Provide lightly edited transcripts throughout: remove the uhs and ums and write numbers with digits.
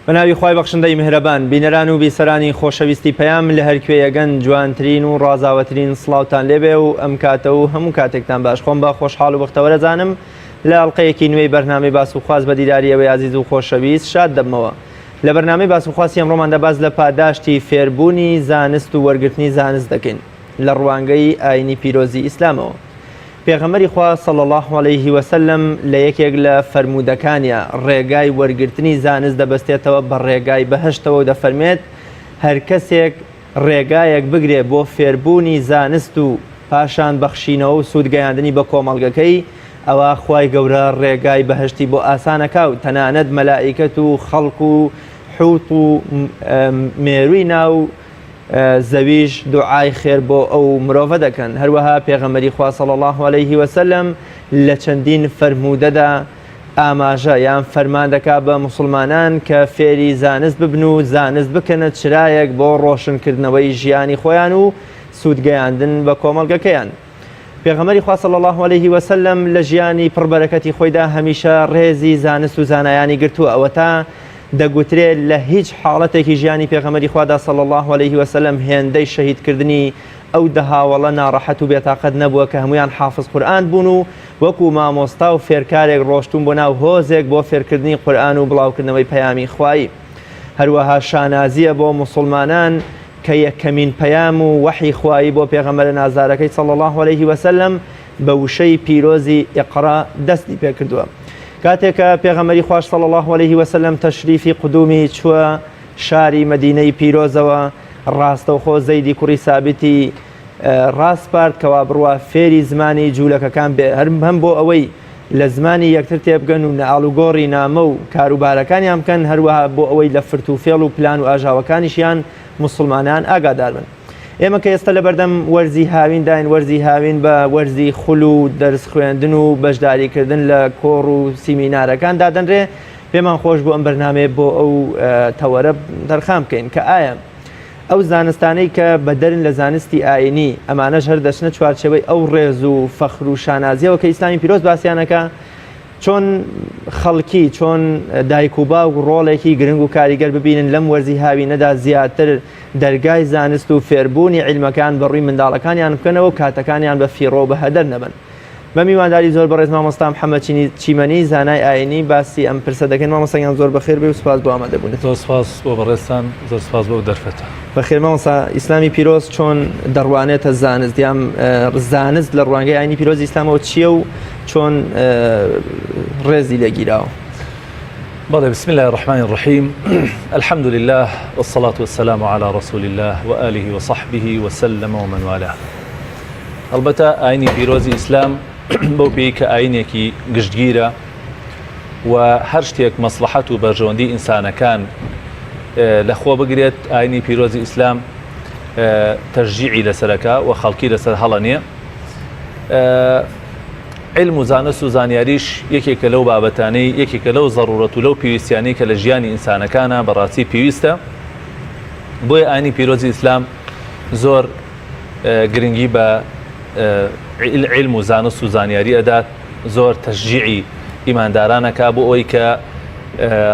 بە ناوی خوای بەخشندەی میهرەبان، بینەران و بیسەرانی خۆشەویستی پەیام لە هەر کوێیەگەن جوانترین و ڕازاوەترین سڵاوتان لێبێ و ئەم کاتە و هەموو کاتێکتان باش. خۆم بە خۆشحاڵ و بەختەوەر ئەزانم لە ئەڵقەیەکی نوێی بەرنامەی باس و خواست بە دیداری ئێوەی ئازیز و خۆشەویست شاد دەبمەوە. لە بەرنامەی باس و خواستی ئەمڕۆماندا باس لە پاداشتی فێربوونی زانست و وەرگرتنی زانست دەکەین لە ڕوانگەی ئاینی پیرۆزی ئیسلامەوە. پێغەمبەری خوا صلی اللە علیه وسلم لە یەکێک لە فەرموودەکانیا ڕێگای وەرگرتنی زانست دەبەستێتەوە بە ڕێگای بەهەشتەوە و دەفەرمێت، هەرکەسێک ڕێگایەک بگرێ بۆ فێربوونی زانست و پاشان بەخشینەوە و سوود گەیاندنی بە کۆمەڵگەکەی ئەوا خوای گەورە ڕێگای بەهەشتی بۆ ئاسان ئەکا و تەنانەت مەلائیکەت و خەڵک و حوت و مێرووی ناو زەویش دوعای خێر بۆ ئەو مرۆڤە دەکەن. هەروەها پێغەمبەری خوا صلی اللە علیه وسلم لە چەندین فەرموودەدا ئاماژە یان فەرمان دەکا بە موسڵمانان کە فێری زانست ببن و زانست بکەنە چرایەک بۆ ڕۆشنکردنەوەی ژیانی خۆیان و سوودگەیاندن بە کۆمەڵگەکەیان. پێغەمبەری خوا صلی اللە علیه وسلم لە ژیانی پڕ بەرەکەتی خۆیدا هەمیشە ڕێزی زانست و زانایانی گرتووە، ئەوەتا دەگوترێ لە هیچ حاڵەتێکی ژیانی پێغەمبەری خوادا صلی اللە علیه وسلم هێندەی شەهیدکردنی ئەو دە هاوەڵە ناڕەحەت و بێتاقەت نەبووە کە هەموویان حافظ قورئان بوون و وەکو مامۆستا و فێرکارێک ڕۆشتوون بۆ ناو هۆزێک بۆ فێرکردنی قورئان و بڵاوکردنەوەی پەیامی خوایی. هەروەها شانازییە بۆ موسڵمانان کە یەکەمین پەیام و وەحی خوایی بۆ پێغەمبەرە نازدارەکەی صلی اللە علیه وسلم بە وشەی پیرۆزی اقرا دەستی پێکردووە. کاتێک کە پێغەمبەری خواش صلی اللە علیه وسلم تەشریفی قدومی چووە شاری مەدینەی پیرۆزەوە ڕاستەوخۆ زەیدی کوڕی سابتی ڕاسپارد کەوا بڕوا فێری زمانی جوولەکەکان بێ هەر هەم بۆ ئەوەی لە زمانی یەکتر تێبگەن و ئاڵوگۆڕی نامە و کاروبارەکانیان بکەن هەروەها بۆ ئەوەی لە فرت و فێڵ و پلان و ئاژاوەکانیشیان موسڵمانان ئاگادار بن. ئێمە کە ئێستا لەبەردەم وەرزی هاوینداین، وەرزی هاوین بە وەرزی خول و دەرس خوێندن و بەشداریکردن لە کۆڕ و سیمینارەکان دادەنرێ، پێمان خۆش بوو ئەم بەرنامەیە بۆ ئەو تەوەرە تەرخان بکەین کە ئایا ئەو زانستانەی کە بەدەرن لە زانستی ئایینی، ئەمانەش هەر دەچنە چوارچێوەی ئەو ڕێز و فەخر و شانازییەوە کە ئیسلامی پیرۆز باسیان ئەکا، چۆن خەڵکی، چۆن دایک و باوک ڕۆڵێکی گرنگ و کاریگەر ببینن لەم وەرزی هاوینەدا زیاتر دەرگای زانست و فێربوونی عیلمەکان بە ڕووی منداڵەکانیان بکەنەوە و کاتەکانیان بە فیڕۆ و بە هەدەر نەبەن. بە میوانداری زۆر بەڕێز مامۆستا محەممەد چیمەنی زانای ئایینی باسی ئەم پرسە دەکەین. مامۆستا گیان زۆر بەخێر بێی و سوپاس بۆ ئامادەبوونت. زۆر سوپاس بۆ بەڕێزتان، زۆر سوپاس بۆ ئەو دەرفەتە. بەخێر مامۆستا، ئیسلامی پیرۆز چۆن دەڕوانێتە زانست یان زانست لە ڕوانگەی ئایینی پیرۆزی ئیسلامەوە چییە و چۆن ڕێزی لێ گیراوە؟ بەڵێ، بسم اللە الرحمن الرحیم الحمد للە والصلاة والسلام علی رسول اللە وآله وصحبه وسلم ومن والاه. هەڵبەتە ئاینی پیرۆزی ئیسلام بەو پێی کە ئاینێکی گشتگیرە و هەر شتێک مەسڵەحەت و بەرژەوەندی ئینسانەکان لە خۆ بگرێت ئاینی پیرۆزی ئیسلام تەشجیعی لەسەرەکە و خەڵکی لەسەر هەڵە نییە. علم و زانست و زانیاریش یەکێکە لەو بابەتانەی یەکێکە لەو زەڕورەت و لەو پێویستیانەی کە لە ژیانی ئینسانەکانە بەڕاستی پێویستە بۆیە ئاینی پیرۆزی ئیسلام زۆر گرنگی بە علم و زانست و زانیاری ئەدات زۆر تەشجیعی ئیماندارانەکە بۆ ئەوەی کە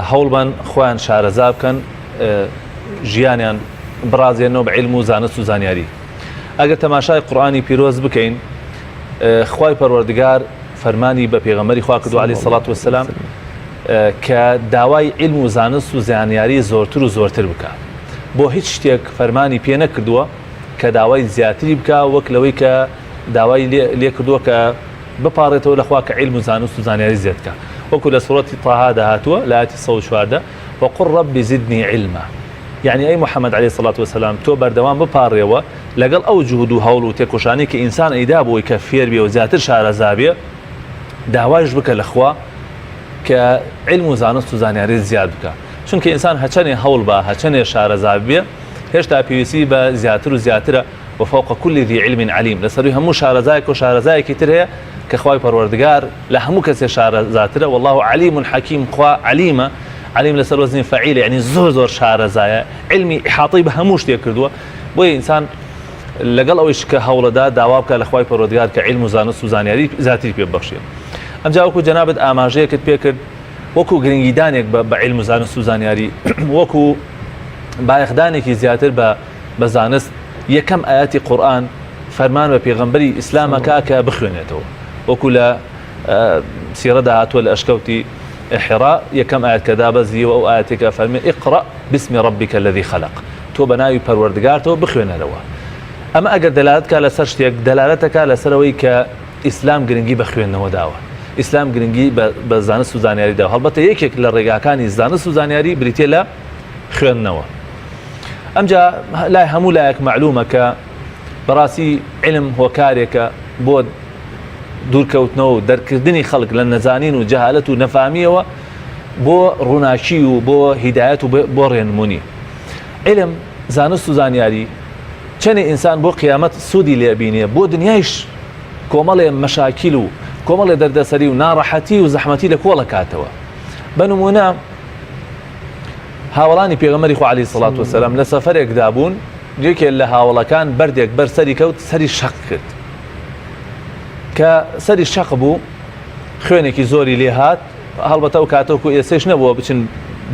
هەوڵبەن خۆیان شارەزا بکەن ژیانیان بڕازێنەوە بە علم و زانست و زانیاری ئەگەر تەماشای قورئانی پیرۆز بکەین خوای پەروەردگار فەرمانی بە پێغەمبەری خوا کردو علیه الصلاة والسلام کە داوای علم و زانست و زانیاری زۆرتر و زۆرتر بکە بۆ هیچ شتێک فەرمانی پێ نەکردووە کە داوای زیاتری بکە وەک لەوەی کە داوای لێ کردووە کە بپارێتەوە لەخوا کە علم و زانست و زانیاری زیاد بکە وەکو لە سوڕەتی طه داهاتووە لە ئاەتی 114 وقل رب زدنی علما یەعنی ئەی محمد علیە سڵات وسلام تۆ بەردەوام بپاڕێوە لەگەڵ ئەو جوهد و هەوڵ و تێکۆشانەی کە ئینسان ئەیدا بۆی کە فێر بێ و زیاتر شارەزا بێ داوایش بکە لە خوا کە علم و زانست و زانیاری زیاد بکە چونکە ئینسان هەچەنێ هەوڵ بە هەچەنێ شارەزا بێ هێشتا پێویستی بە زیاتر و زیاترە وفوق كل ذي علم عليم لە سەروی هەموو شارەزایەک و شارەزایەکی تر هەیە کە خوای پەروەردگار لە هەموو کەسێ شارەزاترە واللە علیم حکیم خوا علیمە علیم لەسەر وەزنی فعیلە یعنی زۆر زۆر شارەزایە علمی ئیحاطەی بە هەموو شتێک کردووە بۆیە ئینسان لەگەڵ ئەوەیش کە هەوڵەدا داوا بکە لە خوای پەروەردگار کە علم و زانست و زانیاری زیاتری پێ ببەخشێ ئەمجا وەکو جەنابت ئاماژەیەکت پێ کرد. وەکو گرنگیدانێک بە عیلم و زانست و زانیاری وەکو بایەخدانێکی زیاتر بە بە زانست یەکەم ئاەتی قورآن فەرمان بە پێغەمبەری ئیسلامەکە کە بخوێنێتەوە وەکو لە سیرەدا هاتووە لە ئەشکەوتی حرا یەکەم ئاەت کە دابەزیەوە ئەو ئاەتێکە فەرمی اقرأ باسم ربك الذي خلق تۆ بە ناوی پەروەردگارتەوە بخوێنەرەوە ئەمە ئەگەر دەلالەت کا لەسەر شتێک دەلالەتەکە لەسەرەوەی کە ئیسلام گرنگی بە خوێندنەوە داوە. ئیسلام گرنگی بە زانست و زانیاری داوە. هەڵبەتە یەکێک لە ڕێگاکانی زانست و زانیاری بریتیە لە خوێندنەوە. ئەمجا لای هەموو لایەک مەعلومە کە بەڕاستی علم هۆکارێکە بۆ دوورکەوتنەوە و دەرکردنی خەڵک لە نەزانین و جەهالەت و نەفامیەوە بۆ ڕووناکی و بۆ هیدایەت و بۆ ڕێنمونی. علم زانست و زانیاری چەنێ ئینسان بۆ قیامەت سوودی لێ بینێ بۆ دنیایش کۆمەڵێ مەشاکیل و کۆمەڵێ دەردەسەری و ناڕەحەتی و زەحمەتی لە کۆڵ ئەکاتەوە. بە نموونە هاوەڵانی پێغەمبەری خوا عەلەیهی سەڵات وەسەلام لە سەفەرێکدا بوون، یەکێ لە هاوەڵەکان بەردێک بەر سەری کەوت، سەری شەق کرد. کە سەری شەق بوو، خوێنێکی زۆری لێ هات، هەڵبەتە ئەو کاتە وەکوو ئێستەیش نەبووە بچن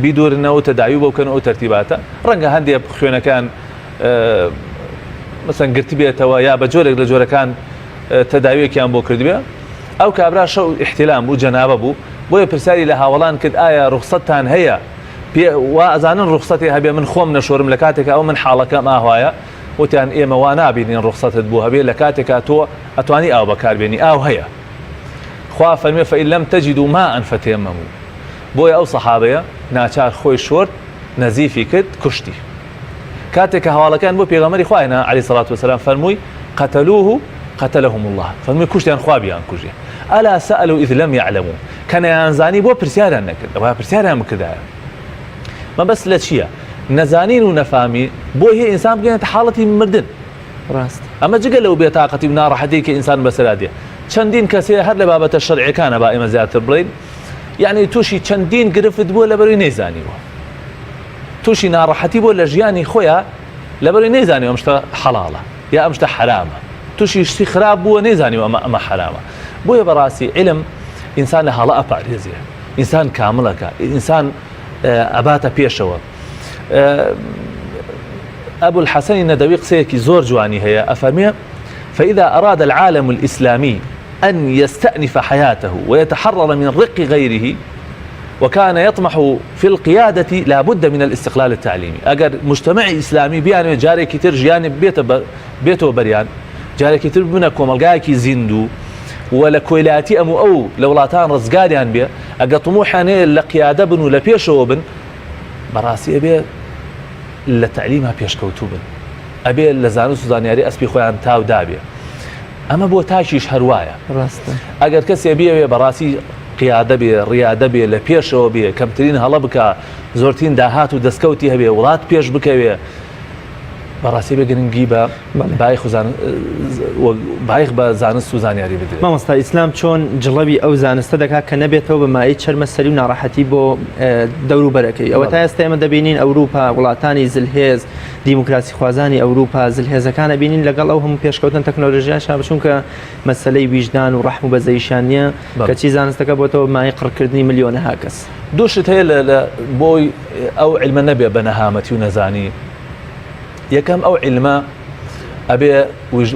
بیدوورنەوە و تەداوی بۆ بکەن و ئەو تەرتیباتە. ڕەنگە هەندێ خوێنەکان مەسەن گرتبێتەوە یا بە جۆرێک لە جۆرەکان تەداویەکیان بۆ کردبێ ئەو کابرا شەو ئیحتیلام بوو جەنابە بوو بۆیە پرسیاری لە هاوەڵان کرد ئایا ڕوخسەتتان هەیە پێ وا ئەزانن ڕوخسەتی هەبێ من خۆم نەشۆرم لە کاتێکا ئەو من حاڵەکەم ئاوایە وتیان ئێمە وا نابینین ڕوخسەتت بۆ هەبێ لە کاتێکا تۆ ئەتوانی ئاو بەکاربێنی ئاو هەیە خوا فەرمێ فإن لم تجدوا ماء فتيمموا بۆیە ئەو سەحابەیە ناچار خۆی شۆرد نەزیفی کرد کوشتی کاتێک کە هەواڵەکەیان بۆ پێغەمبەری خوا هێنا علیە الصلوة والسلام فەرمووی قتلوه قتلهم الله فەرمووی کوشتیان خوا بیانکوژێ الا سألوا اذ لم يعلموا کە نەیانزانی بۆ پرسیاریان نەکرد ئەوە پرسیاریان بکردایە مەبەست لە چییە نەزانین و نەفامی بۆ هەیە ئینسان بگەێنێتە حاڵەتی مردن ڕاست ئەمە جگە لەو بێتاقەتی و ناڕەحەتی کە ئینسان بەسەرا دێ چەندین کەسێ هەر لە بابەتە شەرعیەکانە با ئێمە زیاتر بڵێین یعنی تووشی چەندین گرفت بووە لەبەروی نەیزانیوە تووشی ناڕەحەتی بووە لە ژیانی خۆیا لەبەروی نەیزانیوە ئەم شتە حەڵاڵە یا ئەم شتە حەرامە تووشی شتی خراپ بووە نەیزانیوە ئەمە ئەمە حەرامە بۆیە بەڕاستی علم ئینسان لە هەڵە ئەپارێزێ ئینسان کاملەکە ئینسان ئەباتە پێشەوە أبو الحسن الندوي قسەیەکی زۆر جوانی هەیە ئەفەرمێ فإذا أراد العالم الإسلامي أن يستأنف حياته ويتحرر من رق غيره وكان يطمح في القيادة لا بد من الاستقلال التعليمي ئەگەر مجتمعی ئیسلامی بیانەوێت جارێکی تر ژیانی بێتە بێتەوە بەریان جارێکی تر ببنە کۆمەڵگایەکی زیندوو و لە کۆیلایەتی ئەم و ئەو لە وڵاتان ڕزگاریان بێ ئەگە طموحیان هەیە لە قیادە بن و لە پێشەوە بن بەڕاستی ئەبێ لە تەعلیما پێشکەوتوو بن ئەبێ لە زانست و زانیاری ئەسپی خۆیان تاو دابێ ئەمە بۆ تاکیش هەر وایە. ڕاستە. ئەگەر کەسێ بیەوێ بەڕاستی قیادە بێ، ڕیادە بێ، لە پێشەوە بێ، کەمترین هەڵە بکا، زۆرترین داهات و دەستکەوتی هەبێ، وڵات پێش بکەوێ، بەڕاستی بێ گرنگی بە بایخ و بایخ بە زانست و زانیاری بدرێت. مامۆستا ئیسلام چۆن جڵەوی ئەو زانستە دەکات کە نەبێتەوە بە مایەی چەرمەسەری و ناڕەحەتی بۆ دەوروبەرەکەی؟ ئەوە تا ئێستا ئێمە دەبینین ئەوروپا، وڵاتانی زلهێز، دیموکراسیخوازانی ئەوروپا زلهێزەکان ئەبینین لەگەڵ ئەو هەموو پێشکەوتن تەکنۆلۆژیاشا چونکە مەسەلەی ویژدان و ڕەحم و بەزەیشیان نییە کەچی زانستەکە بۆتەوە مایەی قڕکردنی ملیۆنەها کەس. دوو شت هەیە لە بۆی ئەو عیلمە نەبێ بە نەهامەتی و نەزانی یەکەم ئەو عیلمە ئەبێ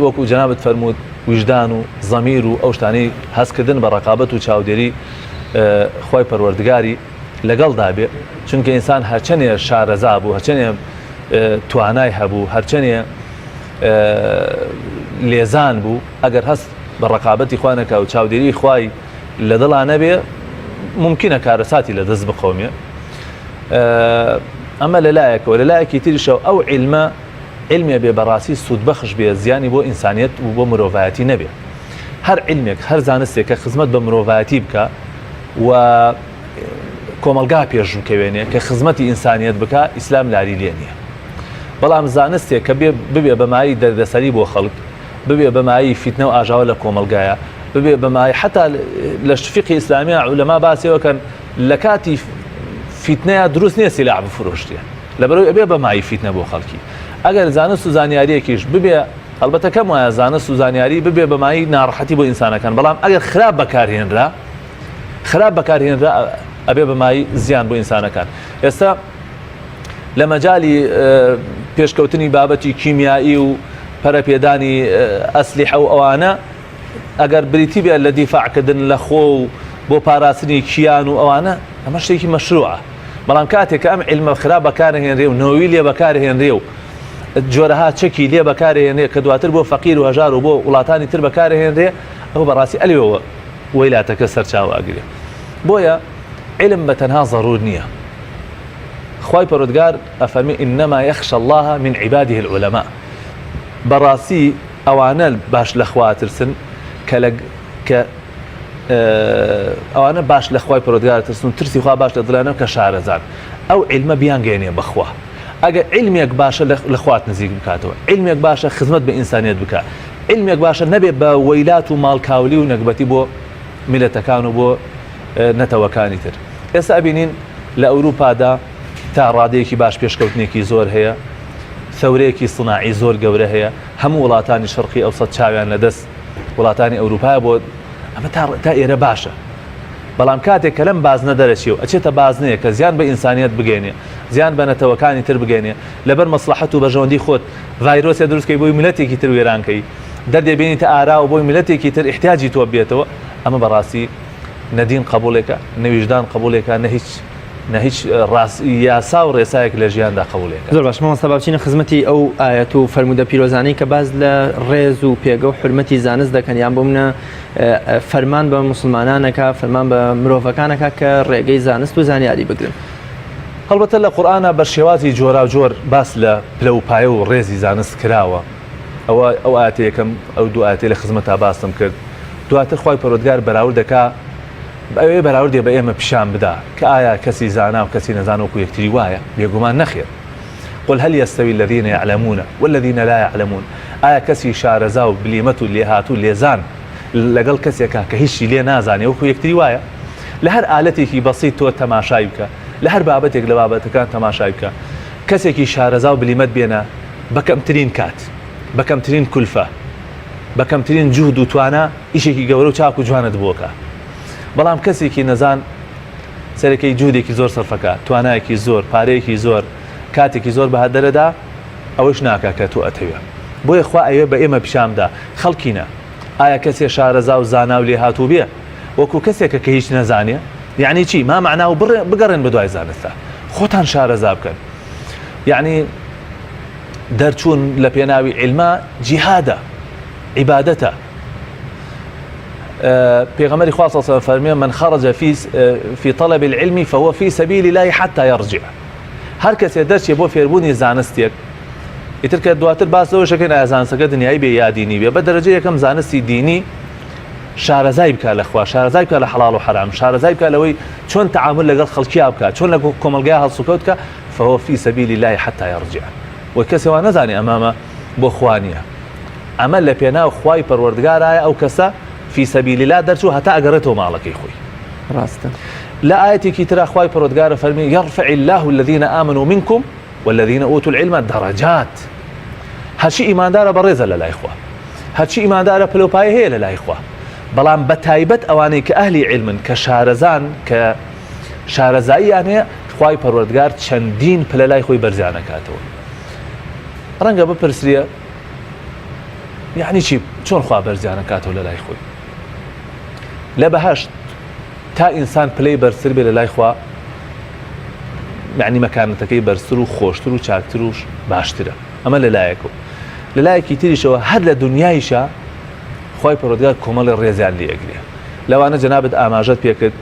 وەکو جەنابت فەرمووت ویژدان و زەمیر و ئەو شتانەی هەستکردن بە ڕەقابەت و چاودێری خوای پەروەردگاری لەگەڵدا بێ چونکە ئینسان هەرچەنێ شارەزا بوو هەرچەنێ توانای هەبوو هەرچەنێ لێزان بوو ئەگەر هەست بە ڕقابەتی خوا نەکا و چاودێری خوای لە دڵا نەبێ ممکنە کارەساتی لە دەست بقەومێ ئەمە لەلایەکەوە لەلایەکی تریشەوە ئەو عیلمە علمێ بێ بەڕاستی سوودبەخش بێ زیانی بۆ ئینسانیت و بۆ مرۆڤایەتی نەبێ هەر علمێک هەر زانستێک کە خزمەت بە مرۆڤایەتی بکە و کۆمەڵگا پێش بکەوێنێ کە خزمەتی ئینسانیەت بکا ئیسلام لاری لێ نییە بەڵام زانستێک کە بێ ببێ بە مایەی دەردەسەری بۆ خەڵک ببێ بە مایەی فیتنە و ئاژاوە لە کۆمەڵگایە ببێ بە مایەی حتا لە فیقهی ئیسلامیە عولەما باسیەوەکەن لە کاتی فیتنەیە دروست نییە سیلاح بفرۆشتێ لەبەرەوەی ئەبێ بە مایەی فیتنە بۆ خەڵکی ئەگەر زانست و زانیاریەکیش ببێ هەڵبەتە کەم وایە زانست و زانیاری ببێ بە مایەی ناڕەحەتی بۆ ئینسانەکان بەڵام ئەگەر خراپ بەکارهێنرا خراپ بەکارهێنرا. ئەبێ بە مای زیان بۆ ئینسانەکان. ئێستا لە مەجالی پێشکەوتنی بابەتی کیمیایی و پەرەپێدانی ئەسلیحە و ئەوانە ئەگەر بریتی بێت لە دیفاعکردن لە خۆ و بۆ پاراستنی کیان و ئەوانە ئەمە شتێکی مەشروعە بەڵام کاتێک کە ئەم عیلمە خراپ بەکارهێنرێ و نەوەوی لێ بەکارهێنرێ و جۆرەها چەکی لێ بەکارهێنرێ کە دواتر بۆ فەقیر و هەژار و بۆ وڵاتانی تر بەکارهێنرێ ئەوە بەڕاستی ئەلێوە وەیلاتەکە سەرچاوە ئەگرێ بۆیە علم بە تەنها ضرور نییە خوای پەروەردگار ئەفەرمێ انما یخشی اللە من عباده العلماء بەڕاستی ئەوانە باش لە خوا ئەترسن کە لە کە ئەوانە باش لە خوای پەروەردگار ئەترسن و ترسی خوا باش لە دڵیانە کە شارەزان ئەو عیلمە بیانگەیەنێ بە خوا ئەگەر عیلمێک باشە لە خوات نزیک بکاتەوە عیلمێک باشە خزمەت بە ئینسانیەت بکە عیلمێک باشە نەبێ بە وەیلات و ماڵکاولی و نەگبەتی بۆ میلەتەکان و بۆ نەتەوەکانی تر ئێستا ئەبینین لە ئەوروپادا تا ڕادەیەکی باش پێشکەوتنێکی زۆر هەیە، ثەورەیەکی سناعی زۆر گەورە هەیە، هەموو وڵاتانی شەرقی ئەوسەت چاویان لە دەست وڵاتانی ئەوروپایە بۆ ئەمە تا تا ئێرە باشە. بەڵام کاتێک کە لەم بازنە دەرەچێ و ئەچێتە بازنەیە کە زیان بە ئینسانیەت بگەینێ، زیان بە نەتەوەکانی تر بگەینێ، لەبەر مەسڵەحەت و بەرژەوەندی خۆت ڤایرۆسێ دروست کەی بۆی میللەتێکی تر وێران کەی، دەردێ بێنیتە ئاراوە بۆی میللەتێکی تر ئیحتیاجی تۆ بێتەوە، ئەمە بەڕاستی نە دین قەبوڵێکە نە ویژدان قەبوڵێکە نە هیچ نە هیچ ڕاست یاسا و ڕێسایەک لە ژیاندا قەبوڵێکە. زۆر باش مامۆستا با بچینە خزمەتی ئەو ئایەت و فەرموودە پیرۆزانەی کە باس لە ڕێز و پێگە و حورمەتی زانست دەکەن یان بۆ منە فەرمان بە موسڵمانانەکە فەرمان بە مرۆڤەکانەکە کە ڕێگەی زانست و زانیاری بگرن. هەڵبەتە لە قورئانا بە شێوازی جۆراوجۆر باس لە پلە و پایە و ڕێزی زانست کراوە ئەوە ئەو ئایەتە یەکەم ئەو دوو ئایەتەی لە خزمەتا باسم کرد دواتر خوای پەروەردگار بەراورد دەکا ئەوێ بەراوردێ بە ئێمە پیشان بدا کە ئایا کەسی زانا و کەسی نەزان وەکو یەکتری وایە؟ بێگومان نەخێر. قل هل یستوی الذین یعلمون والذین لا یعلمون ئایا کەسی شارەزا و بلیمەت و لێهاتوو لێزان لەگەڵ کەسێکا کە هیچی لێ نازانێ وەکو یەکتری وایە؟ لە هەر ئالەتێکی بەسیت تۆ تەماشای بکە لە هەر بابەتێک لە بابەتەکان تەماشای بکە کەسێکی شارەزا و بلیمەت بێنە بە کەمترین کات بە کەمترین کولفە بە کەمترین جوهد و توانا ئیشێکی گەورە و چاک و جوانت بۆ کا بەڵام کەسێکی نەزان سەرەکەی جوهدێکی زۆر سەرفەکە توانایەکی زۆر پارەیەکی زۆر کاتێکی زۆر بە هەدەرەدا ئەوەش ناکا کە تۆ ئەتەوێ بۆیە خوا ئەوێ بە ئێمە پیشان بدا خەڵکینە ئایا کەسێ شارەزا و زانا و لێهاتوو بێ وەکو کەسێکە کە هیچ نەزانێ یعنی چی ما مەعنا و بڕێ بگەڕێن بە دوای زانستا خۆتان شارەزا بکەن یعنی دەرچوون لە پێناوی عیلما جیهادە عیبادەتە پێغەمبەری خوا صلی الله فەرمووی من خرج في في طلب العلم فهو في سبيل الله حتى يرجع هەر کەسێ دەرچێ بۆ فێربوونی زانستێک ئیتر کە دواتر باس لەوەش ئەکەین ئایا زانستەکە دنیایی بێ یا دینی بێ بە دەرەجە یەکەم زانستی دینی شارەزای بکە لە خوا شارەزای بکە لە حەڵاڵ و حەرام شارەزای بکە لەوەی چۆن تەعامل لەگەڵ خەڵکیا بکە چۆن لە کۆمەڵگای هەڵسوکەوت بکە فهو في سبيل الله حتى يرجع وە کەسێ وا نەزانێ ئەمامە بۆ خوا نییە ئەمە لە پێناو خوای پەروەردگارایە ئەو کەسە فی سبیل اللە دەرچوو هەتا ئەگەڕێتەوە ماڵەکەی خۆی ڕاستە لە ئایەتێکی ترا خوای پەروەردگارە فەرمی یرفع الله الذین آمنوا منکم والذین اوتوا العلم درجات هەرچی ئیماندارە بەڕێزە لە لای خوا هەرچی ئیماندارە پلەوپایە هەیە لە لای خوا بەڵام بە تایبەت ئەوانەی کە ئەهلی علمن کە شارەزان کە شارەزاییان هەیە خوای پەروەردگار چەندین پلە لای خۆی بەرزیان ئەکاتەوە. ڕەنگە بپرسرێ یعنی چی چۆن خوا بەرزیان ئەکاتەوە لە لای خۆی؟ لە بەهەشت تا ئینسان پلەی بەرزتر بێ لە لای خوا یعنی مەکانەتەکەی بەرزتر و خۆشتر و چاکتر و باشترە ئەمە لە لایەکەوە لە لایەکی تریشەوە هەر لە دنیایشا خوای پەروەردگار کۆمەڵی ڕێزیان لێ ئەگرێ لەوانە جەنابت ئاماژەت پێکرد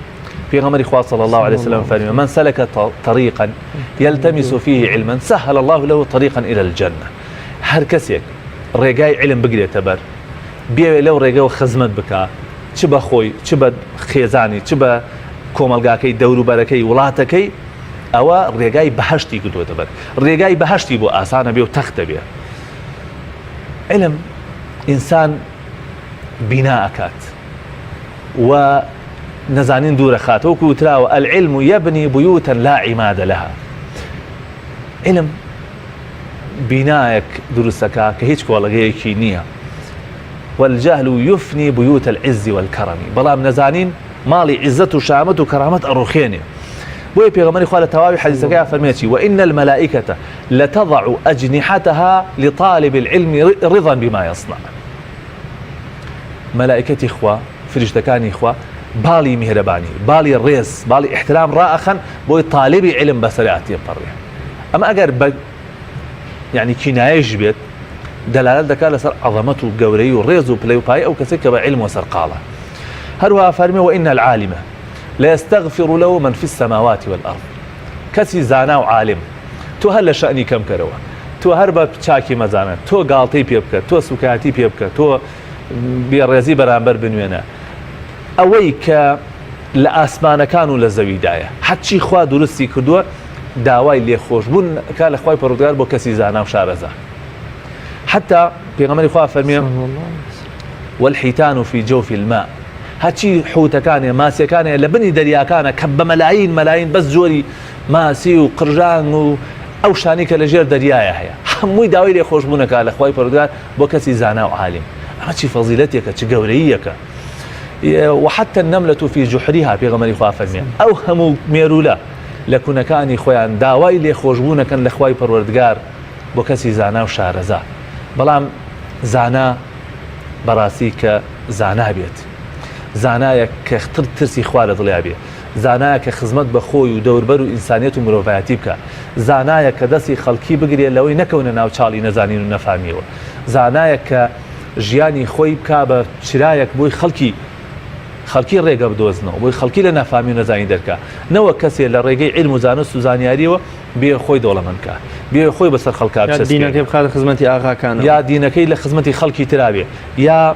پێغەمبەری خوا صلی الله علیه وسلم فەرمی من سلك طريقا يلتمس فيه علما سهل الله له طريقا الى الجنة هەر کەسێک ڕێگای علم بگرێتە بەر بێوێ لەو ڕێگەوە خزمەت بکا چ بە خۆی چ بە خێزانی چ بە کۆمەلگاکەی دەوروبەرەکەی وڵاتەکەی ئەوە ڕێگای بەهشتی گرتووەتە بەر ڕێگای بەهشتی بۆ ئاسانە بێ و تەختە بێ علم ئینسان بینا ئەکات و نەزانین دوورەخات وەکو وتراوە العلم یبنی بیوتا لا عماد لها علم بینایەک دروستەکە کە هیچ کۆڵەگەیەکی نییە والجهل يفني بيوت العز والكرم بەڵام نەزانین ماڵی عیزەت و شامەت و کەرامەت ئەڕوخێنێ. بۆیە پێغەمبەری خوا لە تەواوی حەدیسەکەیا فەرمێ چی وان الملائکە لتضع اجنحتها لطالب العلم رضا بما يصنع مەلائکەتی خوا فریشتەکانی خوا باڵی میهرەبانی باڵی ڕێز باڵی ئیحترام ڕائەخەن بۆی تالیبی علم بەسەریا تێپەڕێ ئەمە ئەگەر بە یعنی کینایەش بێت دەلالەت دەکات لەسەر عەظەمەت و گەورەی و ڕێز و پلەی و پای ئەو کەسێک کە بە علم وسەرقاڵە هەروەها فەرمی وإن العالم ليستغفر له من في السماوات والأرض کەسی زانا و عالم تۆ هەر لە شەئنی کەم کەرەوە تۆ هەر بە چاکی مەزانە تۆ گاڵتەی پێ بکە تۆ سوکایەتی پێ بکە تۆ بێڕێزی بەرامبەر بنوێنە ئەوەی کە لە ئاسمانەکان و لە زەویدایە هەرچی خوا دروستی کردووە داوای لێخۆشبوون کا لە خوای پەروەردگار بۆ کەسی زانا و شارەزا حتا پێغەمبەری خوا فەرمیێ والحیتان فی جوف الماء هەرچی حوتەکانێ ماسیەکانێ لە بنی دەریاکانە کە بە مەلاین مەلاین بەس جۆری ماسی و قرژانگ و ئەو شتانەی کە لە ژێر دەریایە هەیە هەمووی داوای لێخۆشبوونەکە لە خوای پەروەردگار بۆ کەسی زانا و عالم ئەمە چی فەزیلەتێکە چ گەورەییەکە وحتى النملة في جحرها پێغەمبەری خوا فەرمیە ئەو هەموو مێروولە لە کونەکانی خۆیان داوای لێخۆشبوونەکەن لە خوای پەروەردگار بۆ کەسی زانا و شارەزا بەڵام زانا بەڕاستی کە زانا بێت زانایەک کە ترسی خوا لە دڵیا بێ زانایەک کە خزمەت بە خۆی و دەوربەر و ئینسانیەت و مرۆڤایەتی بکا. زانایەک کە دەستی خەڵکی بگرێ لەوەی نەکەونە ناو چاڵی نەزانین و نەفامیەوە. زانایەک کە ژیانی خۆی بکا بە چرایەک بۆی خەڵکی خەڵکی ڕێگە بدۆزنەوە، بۆی خەڵکی لە نافامی و نەزانی دەرکا. نەوەک کەسێ لە ڕێگەی عیلم و زانست و زانیاریەوە بێ خۆی دەوڵەمەند کا. بێ خۆی بەسەر خەڵکا یا بچەسپێنێ. دینەکەی بخاتە خزمەتی ئاغاکانەوە. یا دینەکەی لە خزمەتی خەڵکی ترا بێ. یا.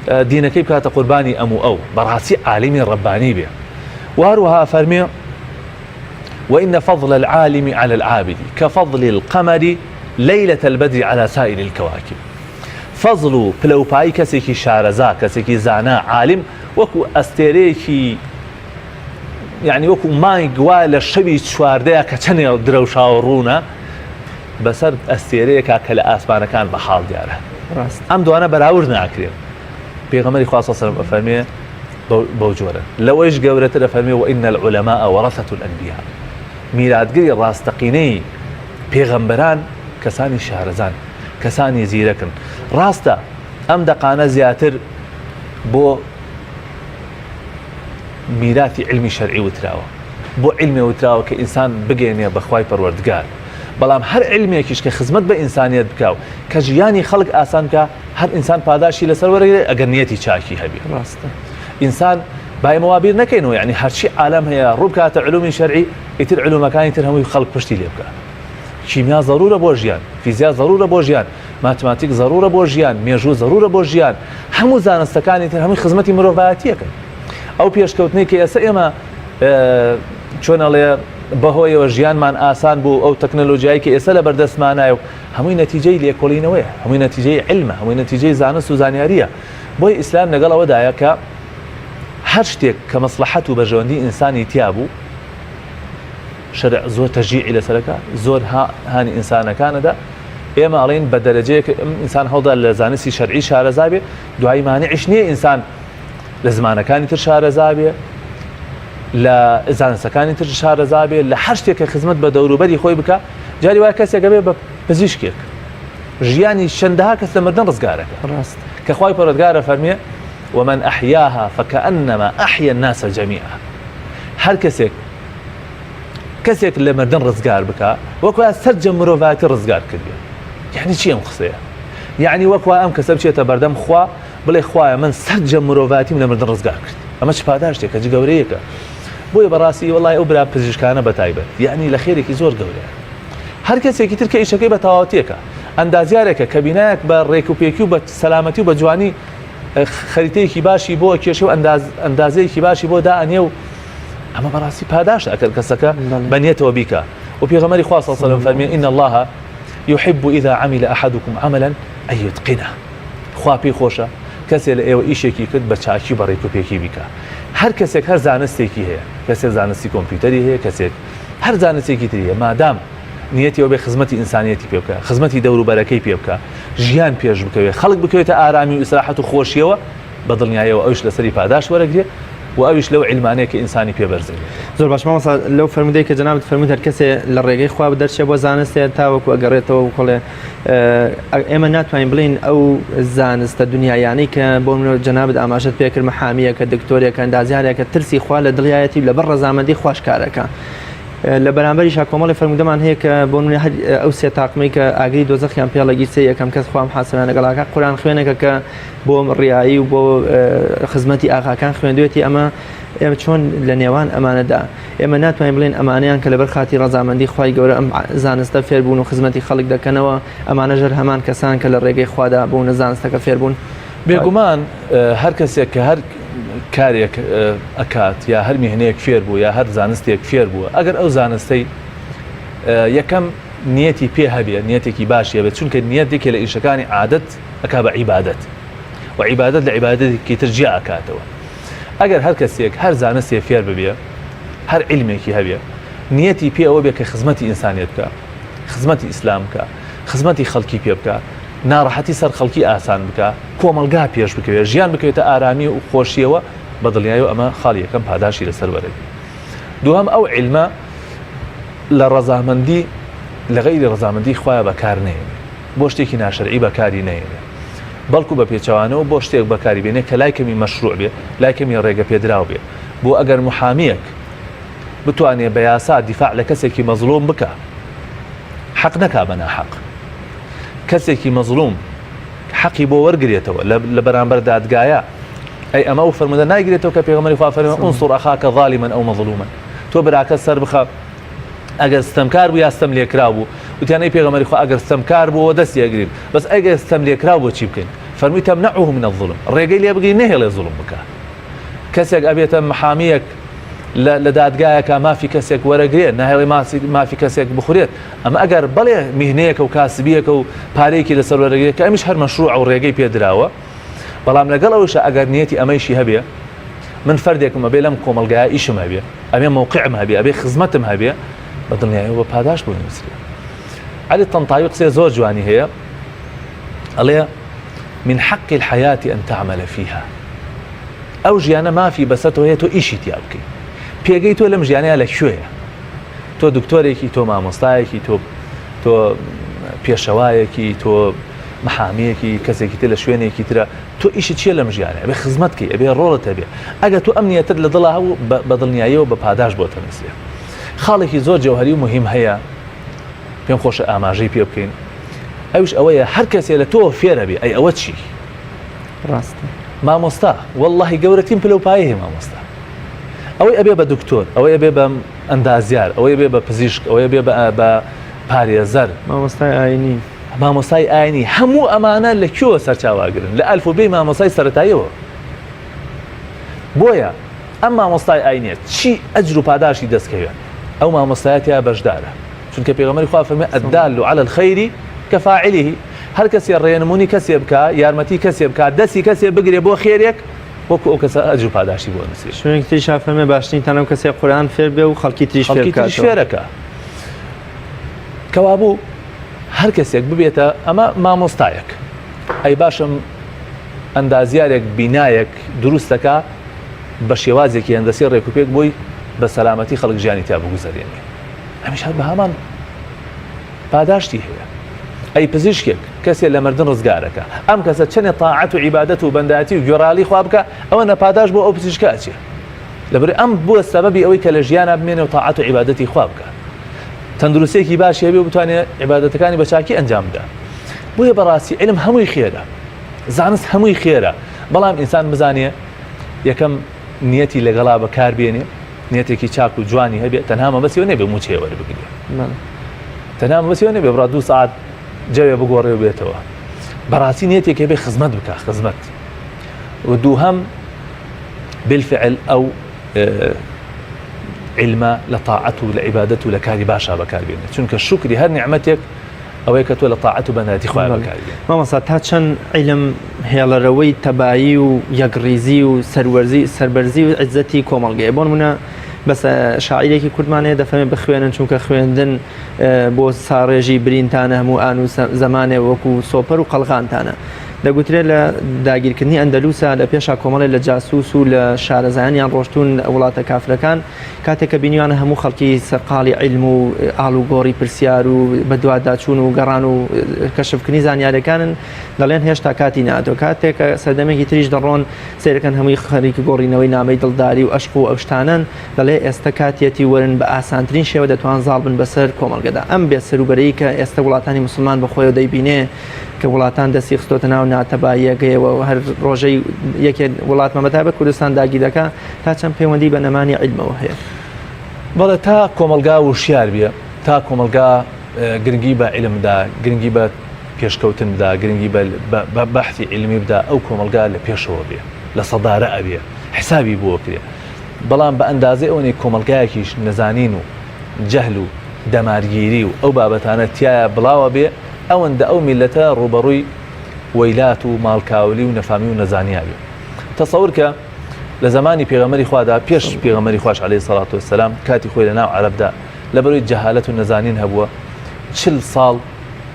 دینەکەی بکاتە قوربانی ئەم و ئەو بەڕاستی عالمی ڕەبانی بێ و هەروەها فەرمێ وإن فضل العالم على العابد كفضل القمر ليلة البدر على سائر الكواكب فەزڵ و پلەوپایی کەسێکی شارەزا کەسێکی زانا عالم وەکو ئەستێرەیەکی یعنی وەکو مانگ وا لە شەوی چواردەیە کە چەندێ درەوشاوە ڕوونە بەسەر ئەستێرەیەکا کە لە ئاسمانەکان بە حاڵ دیارە. ڕاستە. ئەم دوانە بەراورد ناکرێن. پێغەمبەری خوا صلی اللە علیه و سلم ئەفەرمێ بەو جۆرە. لەوەیش گەورەتر ئەفەرمێ وان العلماء ورثة الانبیاء. میراتگری ڕاستەقینەی پێغەمبەران کەسانی شارەزان، کەسانی زیرەکن. ڕاستە ئەم دەقانە زیاتر بۆ میراتی عیلمی شەرعی وتراوە. بۆ عیلمێ وتراوە کە ئینسان بگەیەنێ بە خوای پەروەردگار بەڵام هەر عیلمێکیش کە خزمەت بە ئینسانیەت بکا و کە ژیانی خەڵک ئاسان بکا هەر ئینسان پاداشی لەسەر وەرەگرێ ئەگەر نیەتی چاکی هەبێ ڕاستە ئینسان با ئێمە وا بیر نەکەینەوە یعنی هەرچی عالەم هەیە ڕوو بکاتە علومی شەرعی ئیتر علومەکانی تر هەمووی خەڵک پشتی لێ بکا کیمیا زەرورە بۆ ژیان فیزیا زەرورە بۆ ژیان ماتماتیک زەرورە بۆ ژیان مێژوو زەرورە بۆ ژیان هەموو زانستەکانی تر هەمووی خزمەتی مرۆڤایەتیەکەن ئەو پێشکەوتنەی کە ئێستا ئێمە چۆن ئەڵێ بەهۆیەوە ژیانمان ئاسان بوو ئەو تەکنەلۆژیایی کە ئێستا لە بەردەستمانایە و هەمووی نەتیجەی لێکۆڵینەوەیە هەمووی نەتیجەی علمە هەمووی نەتیجەی زانست و زانیاریە بۆی ئیسلام لەگەڵ ئەوەدایە کە هەر شتێک کە مەسلحەت و بەرژەوەندی ئینسانی تیا بوو شەرع زۆر تەشجیعی لەسەرەکە زۆر هانی ئینسانەکانەدا ئێمە ئەڵێن بە دەرەجەیەک ئینسان هەوڵدا لە زانستی شەرعی شارەزا بێ دوایی مانعیش نییە ئینسان لە زمانەکانی تر شارەزا بێ لە زانستەکانی تر شارەزا بێ لە هەر شتێک کە خزمەت بە دەوروبەری خۆی بکە جاری وایە کەسێکە بێ بە پزیشکێک ژیانی چەندەها کەس لە مردن ڕزگارەکە ڕاست کە خوای پەروەردگارە فەرمیێ ومن أحياها فكأنما أحيا الناس جميعا هەر کەسێک کەسێک لە مردن ڕزگار بکە وەکو سەرجەم مرۆڤایەتی ڕزگار کردێ یعنی چی ئەم قسەیە یعنی وەکو ئەم کەسە بچێتە بەردەم خوا بڵێ خوایە من سەرجەم مرۆڤایەتیم لە مردن ڕزگار کرد ئەمە چ پاداشتێکە چ گەورەیەکە بۆیە بەڕاستی وەڵای ئەو برا پزیشکانە بە تایبەت یعنی لە خێرێکی زۆر گەورەیە هەر کەسێکی تر کە ئیشەکەی بە تەواوەتیەکە ئەندازیارێکە کە بینایەک بە ڕێک و پێکی و بە سەلامەتی و بە جوانی خەریتەیەکی باشی بۆ کێشە و ئەندازەیەکی باشی بۆ دائەنێ و ئەمە بەڕاستی پاداشت ئەکەر کەسەکە بە نیەتەوە بیکە و پێغەمبەری خوا صلی الله علیه و سلم فەرمی ان الله يحب اذا عمل احدكم عملا ان يتقنه خوا پێی خۆشە کەسێ لە ئێوە ئیشێکی کرد بە چاکی بە ڕێک و پێکی بیکا هەر کەسێک هەر زانستێکی هەیە کەسێک زانستی کۆمپیوتەری هەیە کەسێک هەر زانستێکی تری هەیە مادام نیەتی ئەوە بێ خزمەتی ئینسانیەتی پێ بکە خزمەتی دەوروبەرەکەی پێ بکە ژیان پێش بکەوێ خەڵک بکەوێتە ئارامی و ئیسراحەت و خۆشیەوە بە دڵنیایەوە ئەوش لەسەری پاداش وەرەگرێ. و ئەویش لەو عیلمانەیە کە ئینسانی پێ بەرز دەبێتەوە. زۆر باش مامۆستا لەو فەرموودەی کە جەنابت فەرمووت هەر کەسێ لە ڕێگەی خوا دەرچێ بۆ زانستێ تاوەکو ئەگەڕێتەوە و کۆڵێ ئێمە ناتوانین بڵین ئەو زانستە دنیایانەی کە بۆ منۆ جەنابت ئاماژەت پێکرد محامیەکە دکتۆرێکە ئەندازیارێکە ترسی خوا لە دڵیایەتی و لەبەر ڕەزامەندی خواش کارەکە لە بەرامبەریشا کۆمەڵی فەرموودەمان هەیە کە بۆ نمونە هەر ئەو سێ تاقمەی کە ئاگری دۆزەخیان پێڵەگیرسێ یەکەم کەس خوا محاسبەیان لەگەڵاکە قورئان خوێنێکە کە بۆ ڕیایی و بۆ خزمەتی ئاغاکان خوێندوێتی ئەمە ئێمە چۆن لە نێوان ئەمانەدا ئێمە ناتوانین بڵێن ئەمانەیان کە لەبەر خاتی ڕەزامەندی خوای گەورە ئەم زانستە فێربوون و خزمەتی خەڵک دەکەنەوە ئەمانە ژەر هەمان کەسان کە لە ڕێگەی خوادا بوون زانستەکە فێربوون. بێگومان هەر کەسێک کە هەر کارێک ئەکات یا هەر میهنەیەک فێر بوو یا هەر زانستێک فێر بووە ئەگەر ئەو زانستەی یەکەم نیەتی پێ هەبێ نیەتێکی باشی هەبێت چونکە نیەت یەکێ لە ئیشەکانی عادەت ئەکا بە عیبادەت و عیبادەت لە عیبادەتێکی تر جیا ئەکاتەوە ئەگەر هەر کەسێک هەر زانستێ فێر ببێ هەر عیلمێکی هەبێ نیەتی پێ ئەوە بێ کە خزمەتی ئینسانیەت بکا خزمەتی ئیسلام بکا خزمەتی خەڵکی پێ بکا ناڕەحەتی سەر خەڵکی ئاسان بکا، کۆمەڵگا پێش بکەوێ، ژیان بکەوێتە ئارامی و خۆشییەوە، بە دڵنیایەوە ئەمە خاڵی یەکەم پاداشتی لەسەر وەرەگرێ. دووهەم ئەو عیلمە لە ڕەزامەندی لە غەیری ڕەزامەندی خوایە بەکار نەهێنێ، بۆ شتێکی ناشەرعی بەکاری نەهێنێ، بەڵکو بە پێچەوانەوە بۆ شتێک بەکاری بێنێ کە لای کەمی مەشروع بێ، لای کەمی ڕێگەپێدراو بێ. بۆ ئەگەر محامییەک بتوانێ بە یاسا دیفاع لە کەسێکی مەزڵوم بکا، حەق نەکا بە ناحەق. کەسێکی مەزڵوم حەقی بۆ وەرگرێتەوە لە بەرامبەر دادگایە ئەی ئەمە ئەو فەرموودە نایگرێتەوە کە پێغەمبەری خوا فەرمی انصر اخاک ظالما او مظلوما تۆ براکە سەر بخە ئەگەر ستەمکار بوو یا ستەم لێکراو بوو وتیان ئەی پێغەمبەری خوا ئەگەر ستەمکار بوو دەستی ئەگرین بەس ئەگەر ستەم لێکراو بۆ چی بکەین فەرمووی تمنعه من الظلم ڕێگەی لێ بگری نەهێڵێ زوڵم بکە کەسێک ئەبێتە محامیەک لە دادگایەکە مافی کەسێک وەرەگرێ ناهێڵێ مافی کەسێک بخورێت ئەمە ئەگەر بەڵێ میهنەیەکە و کاسبیەکە و پارەیەکی لەسەر وەرەگرێت کە ئەمیش هەر مەشروع و ڕێگەی پێدراوە بەڵام لەگەڵ ئەوشە ئەگەر نیەتی ئەمەیشی هەبێ من فەردێکم ئەبێ لەم کۆمەڵگایە ئیشم هەبێ ئەبێ مەوقعم هەبێ ئەبێ خزمەتم هەبێ بە دڵنیایەوە بە پاداش بۆ نووسرێ عەلی تەنتاوی قسەی زۆر جوانی هەیە ئەڵێ من حق الحياة أن تعمل فيها ئەو ژیانە مافی بەسەر تۆ هەیە تۆ ئیشی تیا بکەی پێگەی تۆ لەم ژیانەیە لە کوێیە تۆ دکتۆرێکی تۆ مامۆستایەکی تۆ تۆ پێشەوایەکی تۆ محامیەکی کەسێکی تر لە شوێنێکی ترە تۆ ئیشی چییە لەم ژیانە ئەبێ خزمەت کەی ئەبێ ڕۆڵت هەبێ ئەگەر تۆ ئەم نیەتت لە دڵا هەبوو بە دڵنیاییەوە بە پاداش بۆ تەنووسرێ خاڵێکی زۆر جەوهری و مهم هەیە پێم خۆشە ئاماژەی پێ بکەین ئەوش ئەوەیە هەر کەسێ لە تۆ فێرە بێ ئەی ئەوە چی ڕاستە مامۆستا وەڵڵاهی گەورەترین پلە و پایە هەیە مامۆستا ئەوەی ئەبێ بە دکتۆر ئەوەی ئەبێ بە ئەندازیار ئەوەی ئەبێ بە پزیشک ئەوەی ئەبێ بە پارێزەر مامۆستای ئاینی مامۆستای ئاینی هەموو ئەمانە لە کوێوە سەرچاوەگرن لە ئەلف و بێی مامۆستای سەرەتاییەوە بۆیە ئەم مامۆستای ئاینیە چی ئەجر و پاداشتی دەستکەوێت ئەو مامۆستایە تیا بەشدارە چونکە پێغەمبەری خوا فەرمی الدال علی الخیر کفاعله هەر کەسێ ڕێنمونی کەسێ بکا یارمەتی کەسێ بکا دەستی کەسێ بگرێ بۆ خێرێک وەکو ئەو کەسە ئەجر و پاداشتی بۆ نووسرێ. شوێنێکی تریشا فەرمێ باشترینتان ئەو کەسەیە قورئان فێر بێ و خەڵکی تریش فێر خەڵکی تریش بکاتەوە. فێرەکا. کەوابوو هەر کەسێک ببێتە ئەمە مامۆستایەک ئەی باشم ئەندازیارێک بینایەک دروست دەکا بە شێوازێکی هەندەسی ڕێکوپێک بۆی بە سەلامەتی خەڵک ژیانی تیا بگوزەرێنێ ئەمیش هەر بە هەمان پاداشتی هەیە. ئەی پزیشکێک کەسێ لە مردن ڕزگارەکا، ئەم کەسە چەنێ تاعەت و عیبادەت و بەندایەتی و گوێڕایەڵی خوا بکا، ئەوەنە پاداشت بۆ ئەو پزیشکە ئەچێ. لەبەر ئەم بووە سەبەبی ئەوەی کە لە ژیانا بمێنێ و تاعەت و عیبادەتی خوا بکا. تەندروستیەکی باشی هەبێ و بتوانێ عیبادەتەکانی بە چاکی ئەنجام بدا. بۆیە بەڕاستی عیلم هەمووی خێرە. زانست هەمووی خێرە. بەڵام ئینسان بزانێ یەکەم نیەتی لەگەڵا بەکار بێنێ. نیەتێکی چاک و جوانی هەبێ تەنها مەبەستی ئەوە نەبێ مووچەیە وەربگرێ تەنها مەبەستی ئەوە نەبێ بڕا دوو سەعات جەوێ بگۆڕێ و بێتەوە بەڕاستی نیەتێک هەبێ خزمەت بکە خزمەت و دووهەم بالفعل ئەو علمە لە تاعەت و لە عیبادەت و لە کاری باشا بەکاربێنێت چونکە شوکری هەر نیعمەتێک ئەوەیە کە تۆ لە تاعەت و بەندایەتی خوایە بەکاری بێنی. مامۆستا تا چەند عیلم هێڵەرەوەی تەبایی و یەکڕیزی و سەروەرزی سەربەرزی و عیزەتی کۆمەڵگەیە بۆ نمونە بەس شاعیرێکی کوردمان هەیە دەفەرمێ بخوێنن چونکە خوێندن بۆ ساڕێژی برینتانە هەموو ئان و زەمانێ وەکو سۆپەر و قەڵغانتانە. دەگوترێت لە داگیرکردنی ئەندەلوسا لە پێشا کۆمەڵێ لە جاسوس و لە شارەزایانیان ڕۆشتوون وڵاتە کافرەکان کاتێک کە بینیوانە هەموو خەڵکی سەرقاڵی عیلم و ئاڵوگۆڕی پرسیار و بەدواداچوون و گەڕان و کەشفکردنی زانیارەکانن دەڵێن هێشتا کاتی ناتۆ کاتێک کە سەردەمێکی تریش دەڕۆن سەیرەکەن هەمووی خەریکی گۆڕینەوەی نامەی دڵداری و ئەشق و ئەو شتانەن دەڵێ ئێستا کاتیەتی وەرن بە ئاسانترین شێوە دەتوان زاڵ بن بەسەر کۆمەڵگەدا ئەم بێ سەروبەرەی کە ئێستا وڵاتانی موسڵمان بەخۆیەوە دەیبینێ کە وڵاتان دەستی خستۆتە ناو ناتەباییەکەیەوە و هەر ڕۆژەی یەکێ وڵاتمان بەتایبەت کوردستان داگیر دەکا تا چەند پەیوەندی بە نەمانی عیلمەوە هەیە؟ بەڵێ تا کۆمەڵگا وشیار بێ تا کۆمەڵگا گرنگی بە عیلم بدا گرنگی بە پێشکەوتن بدا گرنگی بە بەحثی عیلمی بدا ئەو کۆمەڵگا لە پێشەوە بێ لە سەدارە ئەبێ حسابی بۆ کرێ بەڵام بە ئەندازەی ئەوەی کۆمەڵگایەکیش نەزانین و جەهل و دەمارگیری و ئەو بابەتانە تیایا بڵاوە بێ ئەوەندە ئەو میللەتە ڕووبەڕووی وەیلات و ماڵکاولی و نەفامی و نەزانیا بێ. تەسەور کە لە زەمانی پێغەمبەری خوادا پێش پێغەمبەری خواش عەلەیهی سەڵات وەسەلام کاتی خۆی لە ناو عەرەبدا لەبەرەوەی جەهالەت و نەزانین هەبووە چل ساڵ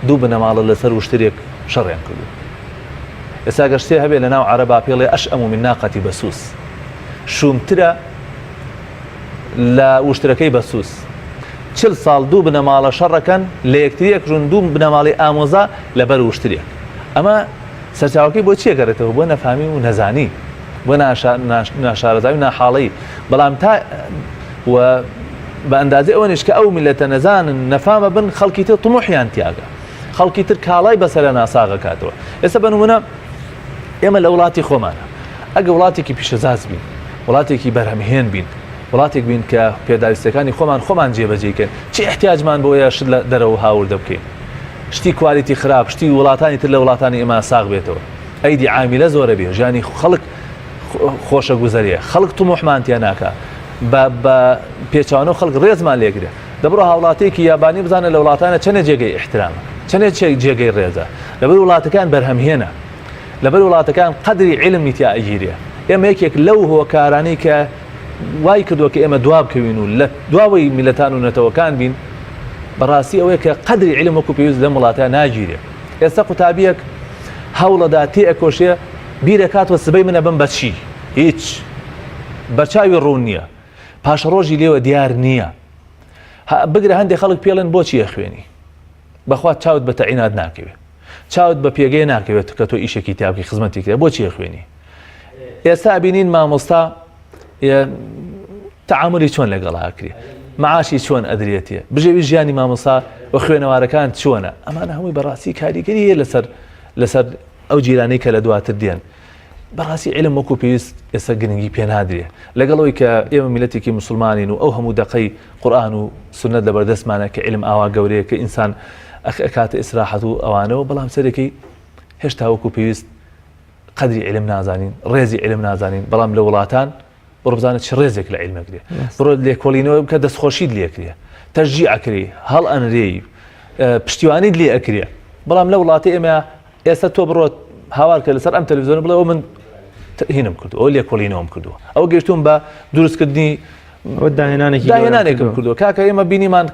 دوو بنەماڵە لەسەر وشترێک شەڕیان کردووە. ئێستا گەر شتێ هەبێ لە ناو عەرەبا پێڵێ ئەشئەم من ناقەتی بەسوس شومترە لە وشترەکەی بەسوس. چل ساڵ دوو بنەماڵە شەڕەکەن لە یەکتری ئەکوژن دوو بنەماڵەی ئامۆزا لەبەر وشترێک. ئەمە سەرچاوەکەی بۆ چی ئەگەڕێتەوە؟ بۆ نەفامی و نەزانی، بۆ ناشارەزایی و ناحاڵی. بەڵام تا و بە ئەندازەی ئەوەنیش کە ئەو میللەتە نەزانن، نەفامە بن، خەڵکی تر طموحیان تیاگە. خەڵکی تر کاڵای بەسەرا ناساغ ئەکاتەوە. ئێستا بە نموونە ئێمە لە وڵاتی خۆمانە ئەگە وڵاتێکی پیشەساز بین، وڵاتێکی بەرهەمهێن بین، وڵاتێک بین کە پێداویستیەکانی خۆمان خۆمان جێبەجێی کەین، چ ئیحتیاجمان بۆیە شت لە دەرەوە هاوردە بکەین؟ شتی quality خراپ، شتی وڵاتانی تر لە وڵاتانی ئێمە ساغ بێتەوە. ئەیدی عامیلە زۆرە بێ، ژیانی خەڵک خۆشە گوزەرێ، خەڵک تموحمان تیا ناکا، بە بە پێچەوانەوە خەڵک ڕێزمان لێگرێ. دەبڕۆ هاوڵاتیەکی یابانی بزانە لە وڵاتانە چەنێ جێگەی ئیحترامە، چەنێ جێگەی ڕێزە. لەبەر وڵاتەکان بەرهەمهێنە. لەبەر وڵاتەکان قەدری عیلمی تیا ئەگیرێ. ئێمە یەکێک لەو هۆکارانەی کە وای کردووە کە ئێمە دوا بکەوین و لە دواوەی میلەتان و نەتەوەکان بین بەڕاستی ئەوەیە کە قەدری عیلم وەکو پێویست لەم وڵاتە ناگیرێ. ئێستا قوتابیەک هەوڵەدا تێ ئەکۆشێ بیرەکاتەوە سبەی من ئەبم بە چی؟ هیچ بەرچاوی ڕوون نییە، پاشەڕۆژی لێوە دیار نییە. بگرە هەندێک خەڵک پێڵێن بۆچی ئەخوێنی؟ بەخوا چاوت بە تەعینات ناکەوێ. چاوت بە پێگەیە ناکەوێت کە تۆ ئیشێکی تیا بکەی خزمەتی کرێ بۆچی ئەخوێنی ئێستا ئەبینین مامۆستا تعاملی چۆن لەگەڵ ئاکرێ معاشی چۆن ئەدرێتێ بژێوی ژیانی مامۆسا و خوێنەوارەکان چۆنە ئەمانە هەمووی بەڕاستی کاریگەری هەیە لەسەر لەسەر ئەو جیرانەی کە لە دواتر دێن بەڕاستی علم وەکو پێویست ئێستا گرنگی پێ نادرێ لەگەڵ ئەوی کە ئێمە میلەتێکی مسلمانین و ئەو هەموو دەقەی قورآن و سنت لە بەردەستمانە کە علم ئاوا گەورەیە کە ئینسان ئەکاتە ئیسراحەت و ئەوانەوە بەڵام سەرەکەی هێشتا وەکو پێویست قەدری علم نازانین ڕێزی علم نازانین بەڵام لە وڵاتان بڕۆ بزانە چ ڕێزێک لە عیلم ئەگرێ بڕۆ لێکۆڵینەوە بکە دەستخۆشیت لێکرێ تەشجیع ئەکرێ هەڵ ئەنرێی پشتیوانیت لێ ئەکرێ بەڵام لە وڵاتی ئێمە ئێستا تۆ بڕۆ هاوار کە لەسەر ئەم تەلەڤیزیۆنە بڵێ ئەو من هینم کردو ئەو لێکۆڵینەوەم کردووە ئەو گەشتوم بە دروستکردنی داهێنانێکی داهێنانێکم کردووە کاکە ئێمە بینیمان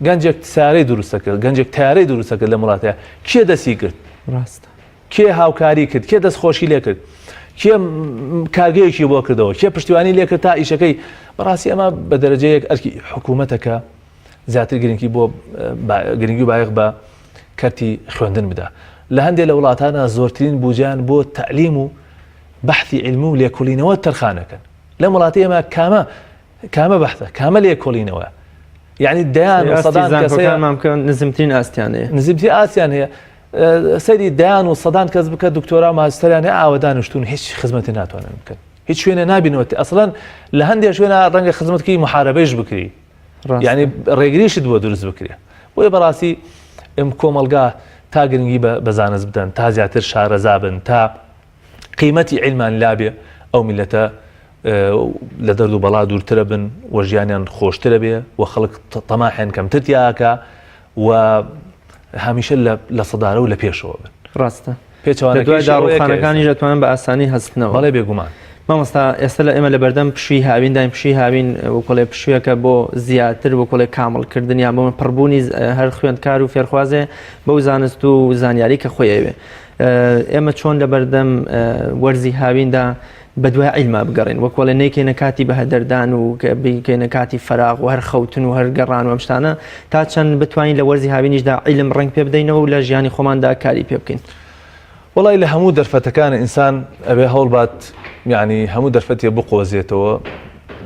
گەنجێک سارەی دروستە کرد گەنجێک تارەی دروستە کرد لە وڵاتە کێ دەستی کرد ڕاستە کێ هاوکاری کرد کێ دەستخۆشی لێ کرد کێ کارگەیەکی بۆ کردەوە کێ پشتیوانی لێ کرد تا ئیشەکەی بەڕاستی ئەمە بە دەرەجەیەک ئەرکی حکوومەتەکە زیاتر گرنگی بۆ گرنگی و بایەخ بە کەرتی خوێندن بدا لە هەندێک لە وڵاتانە زۆرترین بوجیان بۆ تەعلیم و بەحثی علم و لێکۆڵینەوە تەرخانەکەن لەم وڵاتی ئێمە کامە کامە بەحثە کامە لێکۆڵینەوە یعنی دەیان و سەدان کەس هەیە نزمترین ئاستیان هەیە نزمترین ئاستیان هەیە سەیری دەیان و سەدان کەس بکە دکتۆرا و ماجستەریان هەیە ئاوە دانیشتوون هیچ خزمەتی ناتوانن بکەن هیچ شوێنێ نابینەوە ئەسڵەن لە هەندێک شوێنە ڕەنگە خزمەتکی محاربەیش بکری یعنی ڕێگریشت بۆ دروست بکرێ بۆیە بەڕاستی ئەم کۆمەڵگا تا گرنگی بە زانست بدەن تا زیاتر شارەزا بن تا قیمەتی عیلمان لابێ ئەو میلەتە لە دەرد و بەڵا دوورترە بن و ژیانیان خۆشترە بێ و خەڵک تەماحیان کەمتر تیاکە و هەمیشە لە سەدارە و لە پێشەوە بن ڕاستە پێچەوانە دوای داڕوخانەکانیش دەتوانن بە ئاسانی هەستنەوە بەڵێ بێگومان. مامۆستا ئێستا لە ئێمە لە بەردەم پشووی هاوینداین پشووی هاوین وەکوڵێ پشوویەکە بۆ زیاتر وەکوڵێ کامڵکردن یان بۆ پڕبوونی هەر خوێندکار و فێرخوازێ بەو زانست و زانیاری کە خۆی ئەوێ ئێمە چۆن لە بەردەم وەرزی هاویندا بەدوای عیلما بگەڕێن وەکوڵێ نەیکەینە کاتی بەهەدەردان و بیکەینە کاتی فەراغ و هەر خەوتن و هەر گەڕان و ئەم شتانە تا چەند بتوانین لە وەرزی هاوینیشدا عیلم ڕەنگ پێ بدەینەوە و لە ژیانی خۆماندا کاری پێ بکەین. وەڵای لە هەموو دەرفەتەکان ئینسان ئەبێ هەوڵ بات یعنی هەموو دەرفەتێ بقۆزێتەوە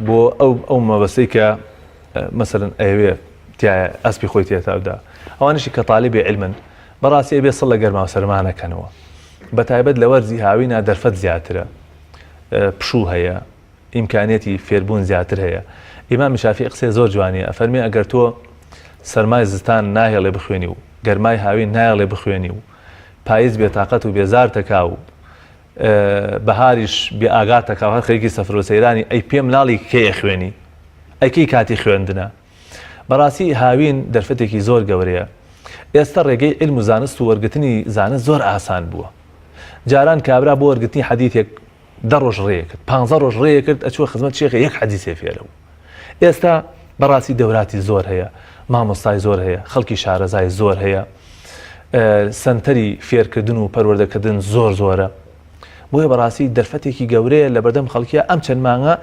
بۆ ئەو ئەو مەبەستەی کە مەسەلەن ئەیەوێ تایە ئەسپی خۆی تێتاودا ئەوانیشی کە تاالبی علمن بەڕاستی ئەبێ سڵ لە گەرما و سەرما نەکەنەوە بە تایبەت لە وەرزی هاوینا دەرفەت زیاترە پشوو هەیە ئیمکانیەتی فێربوون زیاتر هەیە. ئیمامی شافیعی قسەی زۆر جوانیە ئەفەرمێ ئەگەر تۆ سەرمای زستان ناهێڵێ بخوێنی و گەرمای هاوین نایەڵێ بخوێنی و پایز بێتاقەت و بێزارتەکا و بەهاریش بێ ئاگاتەکا و هەر خەریکی سەفر و سەیرانی ئەی پێم ناڵی کەی ئەخوێنی ئەی کەی کاتی خوێندنە بەڕاستی هاوین دەرفەتێکی زۆر گەورەیە ئێستا ڕێگەی علم و زانست و وەرگرتنی زانست زۆر ئاسان بووە جاران کابرا بۆ وەرگرتنی حەدیثێک دە ڕۆژ ڕێ کرد پانزە ڕۆژ ڕێ کرد ئەچوە خزمەت شێخێ یەک حەدیسێ فێرە بوو ئێستا بەڕاستی دەوراتی زۆر هەیە مامۆستای زۆر هەیە خەڵکی شارەزای زۆر هەیە سنتەری فێرکردن و پەروەردەکردن زۆر زۆرە بۆیە بەڕاستی دەرفەتێکی گەورەیە لە بەردەم خەڵکیە ئەم چەند مانگە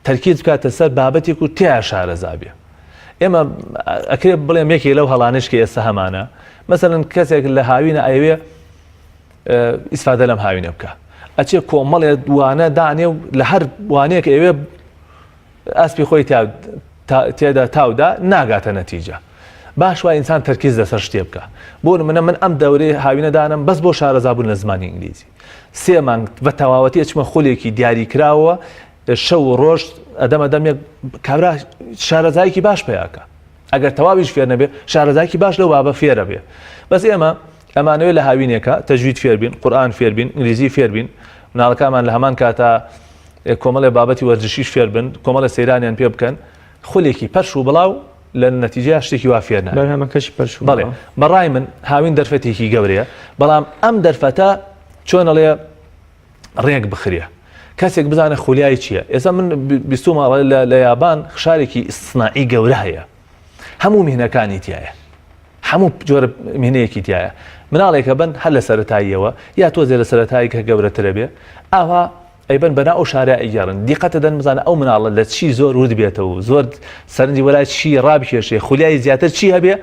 تەرکیز بکاتە سەر بابەتێک و تیا شارەزا بێ ئێمە ئەکرێ بڵێم یەکێک لەو هەڵانش کە ئێستا هەمانە مەسەن کەسێک لە هاوینە ئەیەوێ ئیسفادە لەم هاوینە بکە ئەچێ کۆمەڵێ وانە دانێ و لە هەر وانەیەک ئەوێ ئەسپی خۆی تێدا تاودا ناگاتە نەتیجە باش وای ئینسان تەرکیز لەسەر شتێ بکە بۆ منە من ئەم دەورەی هاوینە دانم بەس بۆ شارەزابوون لە زمانی ئینگلیزی سێ مانگ بە تەواوەتی ئەچمە خولێکی دیاریکراوە شەو و ڕۆژ ئەدەمە دەمێک کابرا شارەزایەکی باش پیاکە ئەگەر تەواویش فێر نەبێ شارەزایەکی باش لەو بابە فێرە بێ بەس ئێمە ئەمانەوێت لە هاوینێکە تەجوید فێربین قورآن فێربین ئینگلیزی فێربین مناڵەکانمان لە هەمان کاتا کۆمەڵێ بابەتی وەرزشیش فێربن کۆمەڵە سەیرانیان پێ بکەن خولێکی پەرش و بڵاو لە نەتیجەیا شتێکی وا فێر نابن. بەرهەمەکەشی پەرش و بەڵێ بڵاو. بەڕای من هاوین دەرفەتێکی گەورەیە بەڵام ئەم دەرفەتە چۆن ئەڵێ ڕێک بخرێ کەسێک بزانە خولیای چییە ئێستا من بیستومە ئەڵێ لە یابان شارێکی ئیستسنائی گەورە هەیە هەموو میهنەکانی تایە هەموو جۆرە میهنەیەکی تایە مناڵێکە بن هەر لە سەرەتاییەوە یا تۆزێ لە سەرەتایی کە گەورەترە بێ ئاوا ئەیبەن بەنا ئەو شارە ئەیگەڕن دیقەتە دەن بزانە ئەو مناڵە لە چی زۆر ورد بێتەوە زۆر سەرنجی وەلای چی ڕابکێشێ خولیای زیاتر چی هەبێ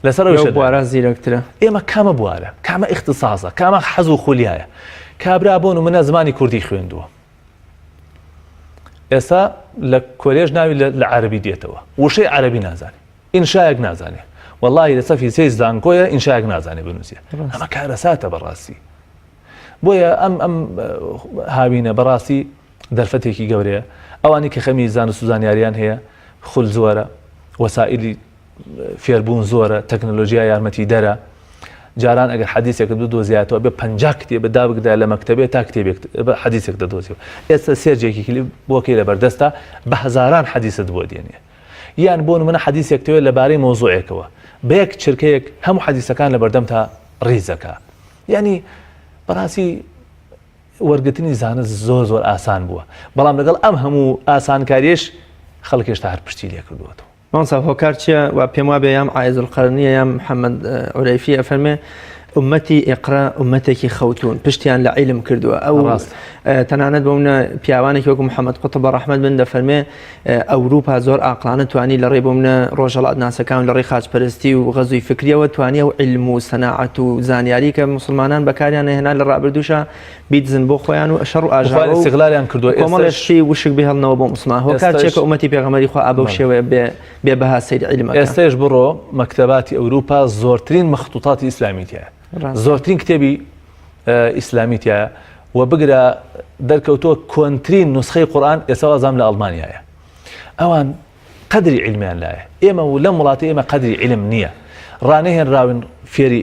لەسەر ئەو بوارە زیرەکترە ئێمە کامە بوارە کامە ئیختیساسە کامە حەز و خولیایە کابرا بۆ نمونە زمانی کوردی خوێندووە ئێستا لە کۆلێژ ناوی لە عەربی دێتەوە وشەی عەربی نازانێ ئینشایەک نازانێ واللهی لە سەفی سێ زانکۆیە ئینشایەک نازانێ بنووسێ ئەمە کارەساتە بەڕاستی بۆیە ئەم ئەم هاوینە بەڕاستی دەرفەتێکی گەورەیە ئەوانی کە خەمی زانست و زانیاریان هەیە خول زۆرە وەسائلی فێربوون زۆرە تەکنەلۆژیا یارمەتی دەرە جاران ئەگەر حەدیسێکت بدۆزیاتەوە بێ 50 کتێبە دابگدا لە مەکتەبێ تا کتێبێک حەدیسێک دەدۆزیەوە ئێستا search ێکی کلی بۆکەی لە بەردەستە بە هەزاران حەدیست بۆ دێنێ یان بۆ نمونە حەدیسێک تەوێت لەبارەی مۆزوعێکەوە بە یەک چرکەیەک هەموو حەدیسەکان لە بەردەمتا ڕیزەکە یعنی بەڕاستی وەرگرتنی زانست زۆر زۆر ئاسان بووە بەڵام لەگەڵ ئەم هەموو ئاسانکاریش خەڵک هێشتا هەر پشتی لێکردووەتەوە مامۆستا هۆکار چیە وا پێم وابێ یام عایز القەرنیە یام محەممەد عورەیفی ئەفەرمێ ئومەتی ئیقرا ئومەتێکی خەوتون پشتیان لە عیلم کردووە ئەو ڕاست. تەنانەت بۆ منە پیاوانێکی وەکو محەممەد قوتب بە ڕەحمەت بن دەفەرمێ ئەوروپا زۆر ئاقلانە توانی لە ڕێی بۆ منە ڕۆژهەڵات ناسەکان لە ڕێی خاچپەرستی و غەزوی فکریەوە توانی ئەو عیلم و سەناعەت و زانیاری کە موسڵمانان بەکاریان نەهێنا لە ڕابردووشا بیدزن بۆ خۆیان و شەڕ و ئاژاوە و ئیستغلالیان کردووە کۆمەڵێ شتی وشک بهێڵنەوە بۆ موسڵمان هۆکار چیە کە ئومەتی پێغەمبەری خوا ئا بەو شێوەیە بێ بێ بەها سەیری عیلم ئەکا؟ ئێستەش بڕۆ مەکتەباتی ئەوروپا زۆرترین مەختوتاتی ئیسلامی تیایە زۆرترین کتێبی ئیسلامی تیایە و بگرە دەرکەوتووە کۆنترین نوسخەی قورئان ئێستا وازام لە ئەڵمانیایە ئەوان قەدری عیلمیان لایە ئێمە و لەم وڵاتی ئێمە قەدری عیلم نییە ڕانەهێنراون فێری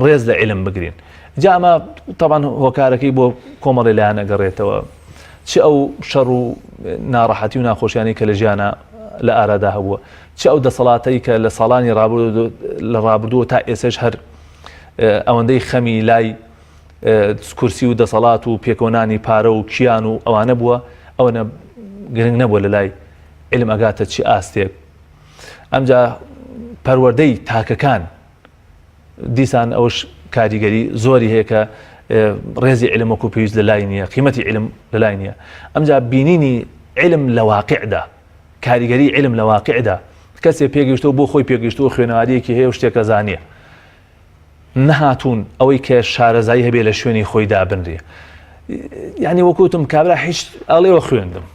ڕێز لە عیلم بگرین جا ئەمە تەبان هۆکارەکەی بۆ کۆمەڵی لایەن ئەگەڕێتەوە چ ئەو شەڕ و ناڕەحەتی و ناخۆشیانی کە لە ژیانە لە ئارادا هەبووە چ ئەو دەسەڵاتەی کە لە ساڵانی ڕابردوو لە ڕابردووە تا ئێسش هەر ئەوەندەی خەمی لای کورسی و دەسەڵات و پێکەوەنانی پارە و کیان و ئەوانە بووە ئەوەنە گرنگ نەبووە لە لای علم ئەگاتە چی ئاستێک ئەمجا پەروەردەی تاکەکان دیسان ئەوش کاریگەری زۆری هەیە کە ڕێزی علم وەکو پێویست لە لای نییە قیمەتی علم لە لای نییە ئەمجا بینینی علم لە واقعدا کاریگەری علم لە واقعدا کەسێ پێگەیشتەوە بۆ خۆی پێگەیشتەوە خوێنەواریەکی هەیە و شتێکە زانیە نەهاتوون ئەوەی کە شارەزایی هەبێ لە شوێنی خۆی دابنرێ یعنی وەکوتم کابرا هیچ ئەڵێوە خوێندم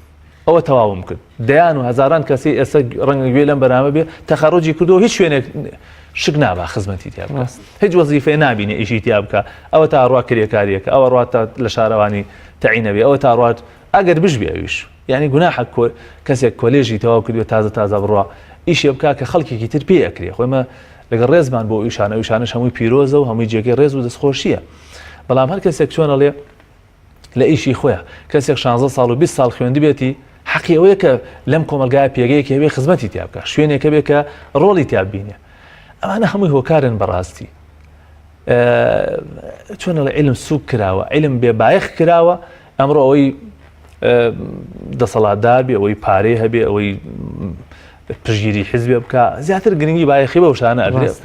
ئەوە تەواوم کرد دەیان و هەزاران کەسی ئێستا ڕەنگە گوێ لەم بەرامە بێ تەخەڕوجی کردو هیچ شوێنێک شک نابا خزمەتی تیا بکە هیچ وەزیفەیە نابینێ ئیشی تیا بکە ئەوە تا ڕوا کرێکاریەکە ئەوە ڕات لە شارەوانی تەعینەبێ ئەوە تا ڕات ئەگەر بشبێ ئەویش یانی گوناحە کەسێک کۆلێژی تەواو کردوە تازە تازە بڕوا ئیشێ بکا کە خەڵکێکی تر پێ ئەکرێ خۆ ئێمە لەگەڵ ڕێزمان بۆ ئیشانە ئەو ئیشانەش هەمووی پیرۆزە و هەمووی جێگەی ڕێز و دەستخۆشیە بەڵام هەر کەسێک چۆن ئەڵێ لە ئیشی خۆیان کەسێک 16 ساڵ و 20 ساڵ خوێندبێتی حەقی ئەوەیە کە لەم کۆمەلگای پێگەیەکی هەبێ خزمەتی تیا بکە شوێنێکە بێ کە ڕۆڵی تیا بینێ ئەمانە هەمووی هۆکارن بەڕاستی چۆن ئەڵێ علم سوک کراوە علم بێ بایەخ کراوە ئەمڕۆ ئەوەی دەسەڵاتدار بێ ئەوەی پارەی هەبێ ئەوەی پشگیری حزبێ بکە زیاتر گرنگی بایەخی بە شانە ئەدرێت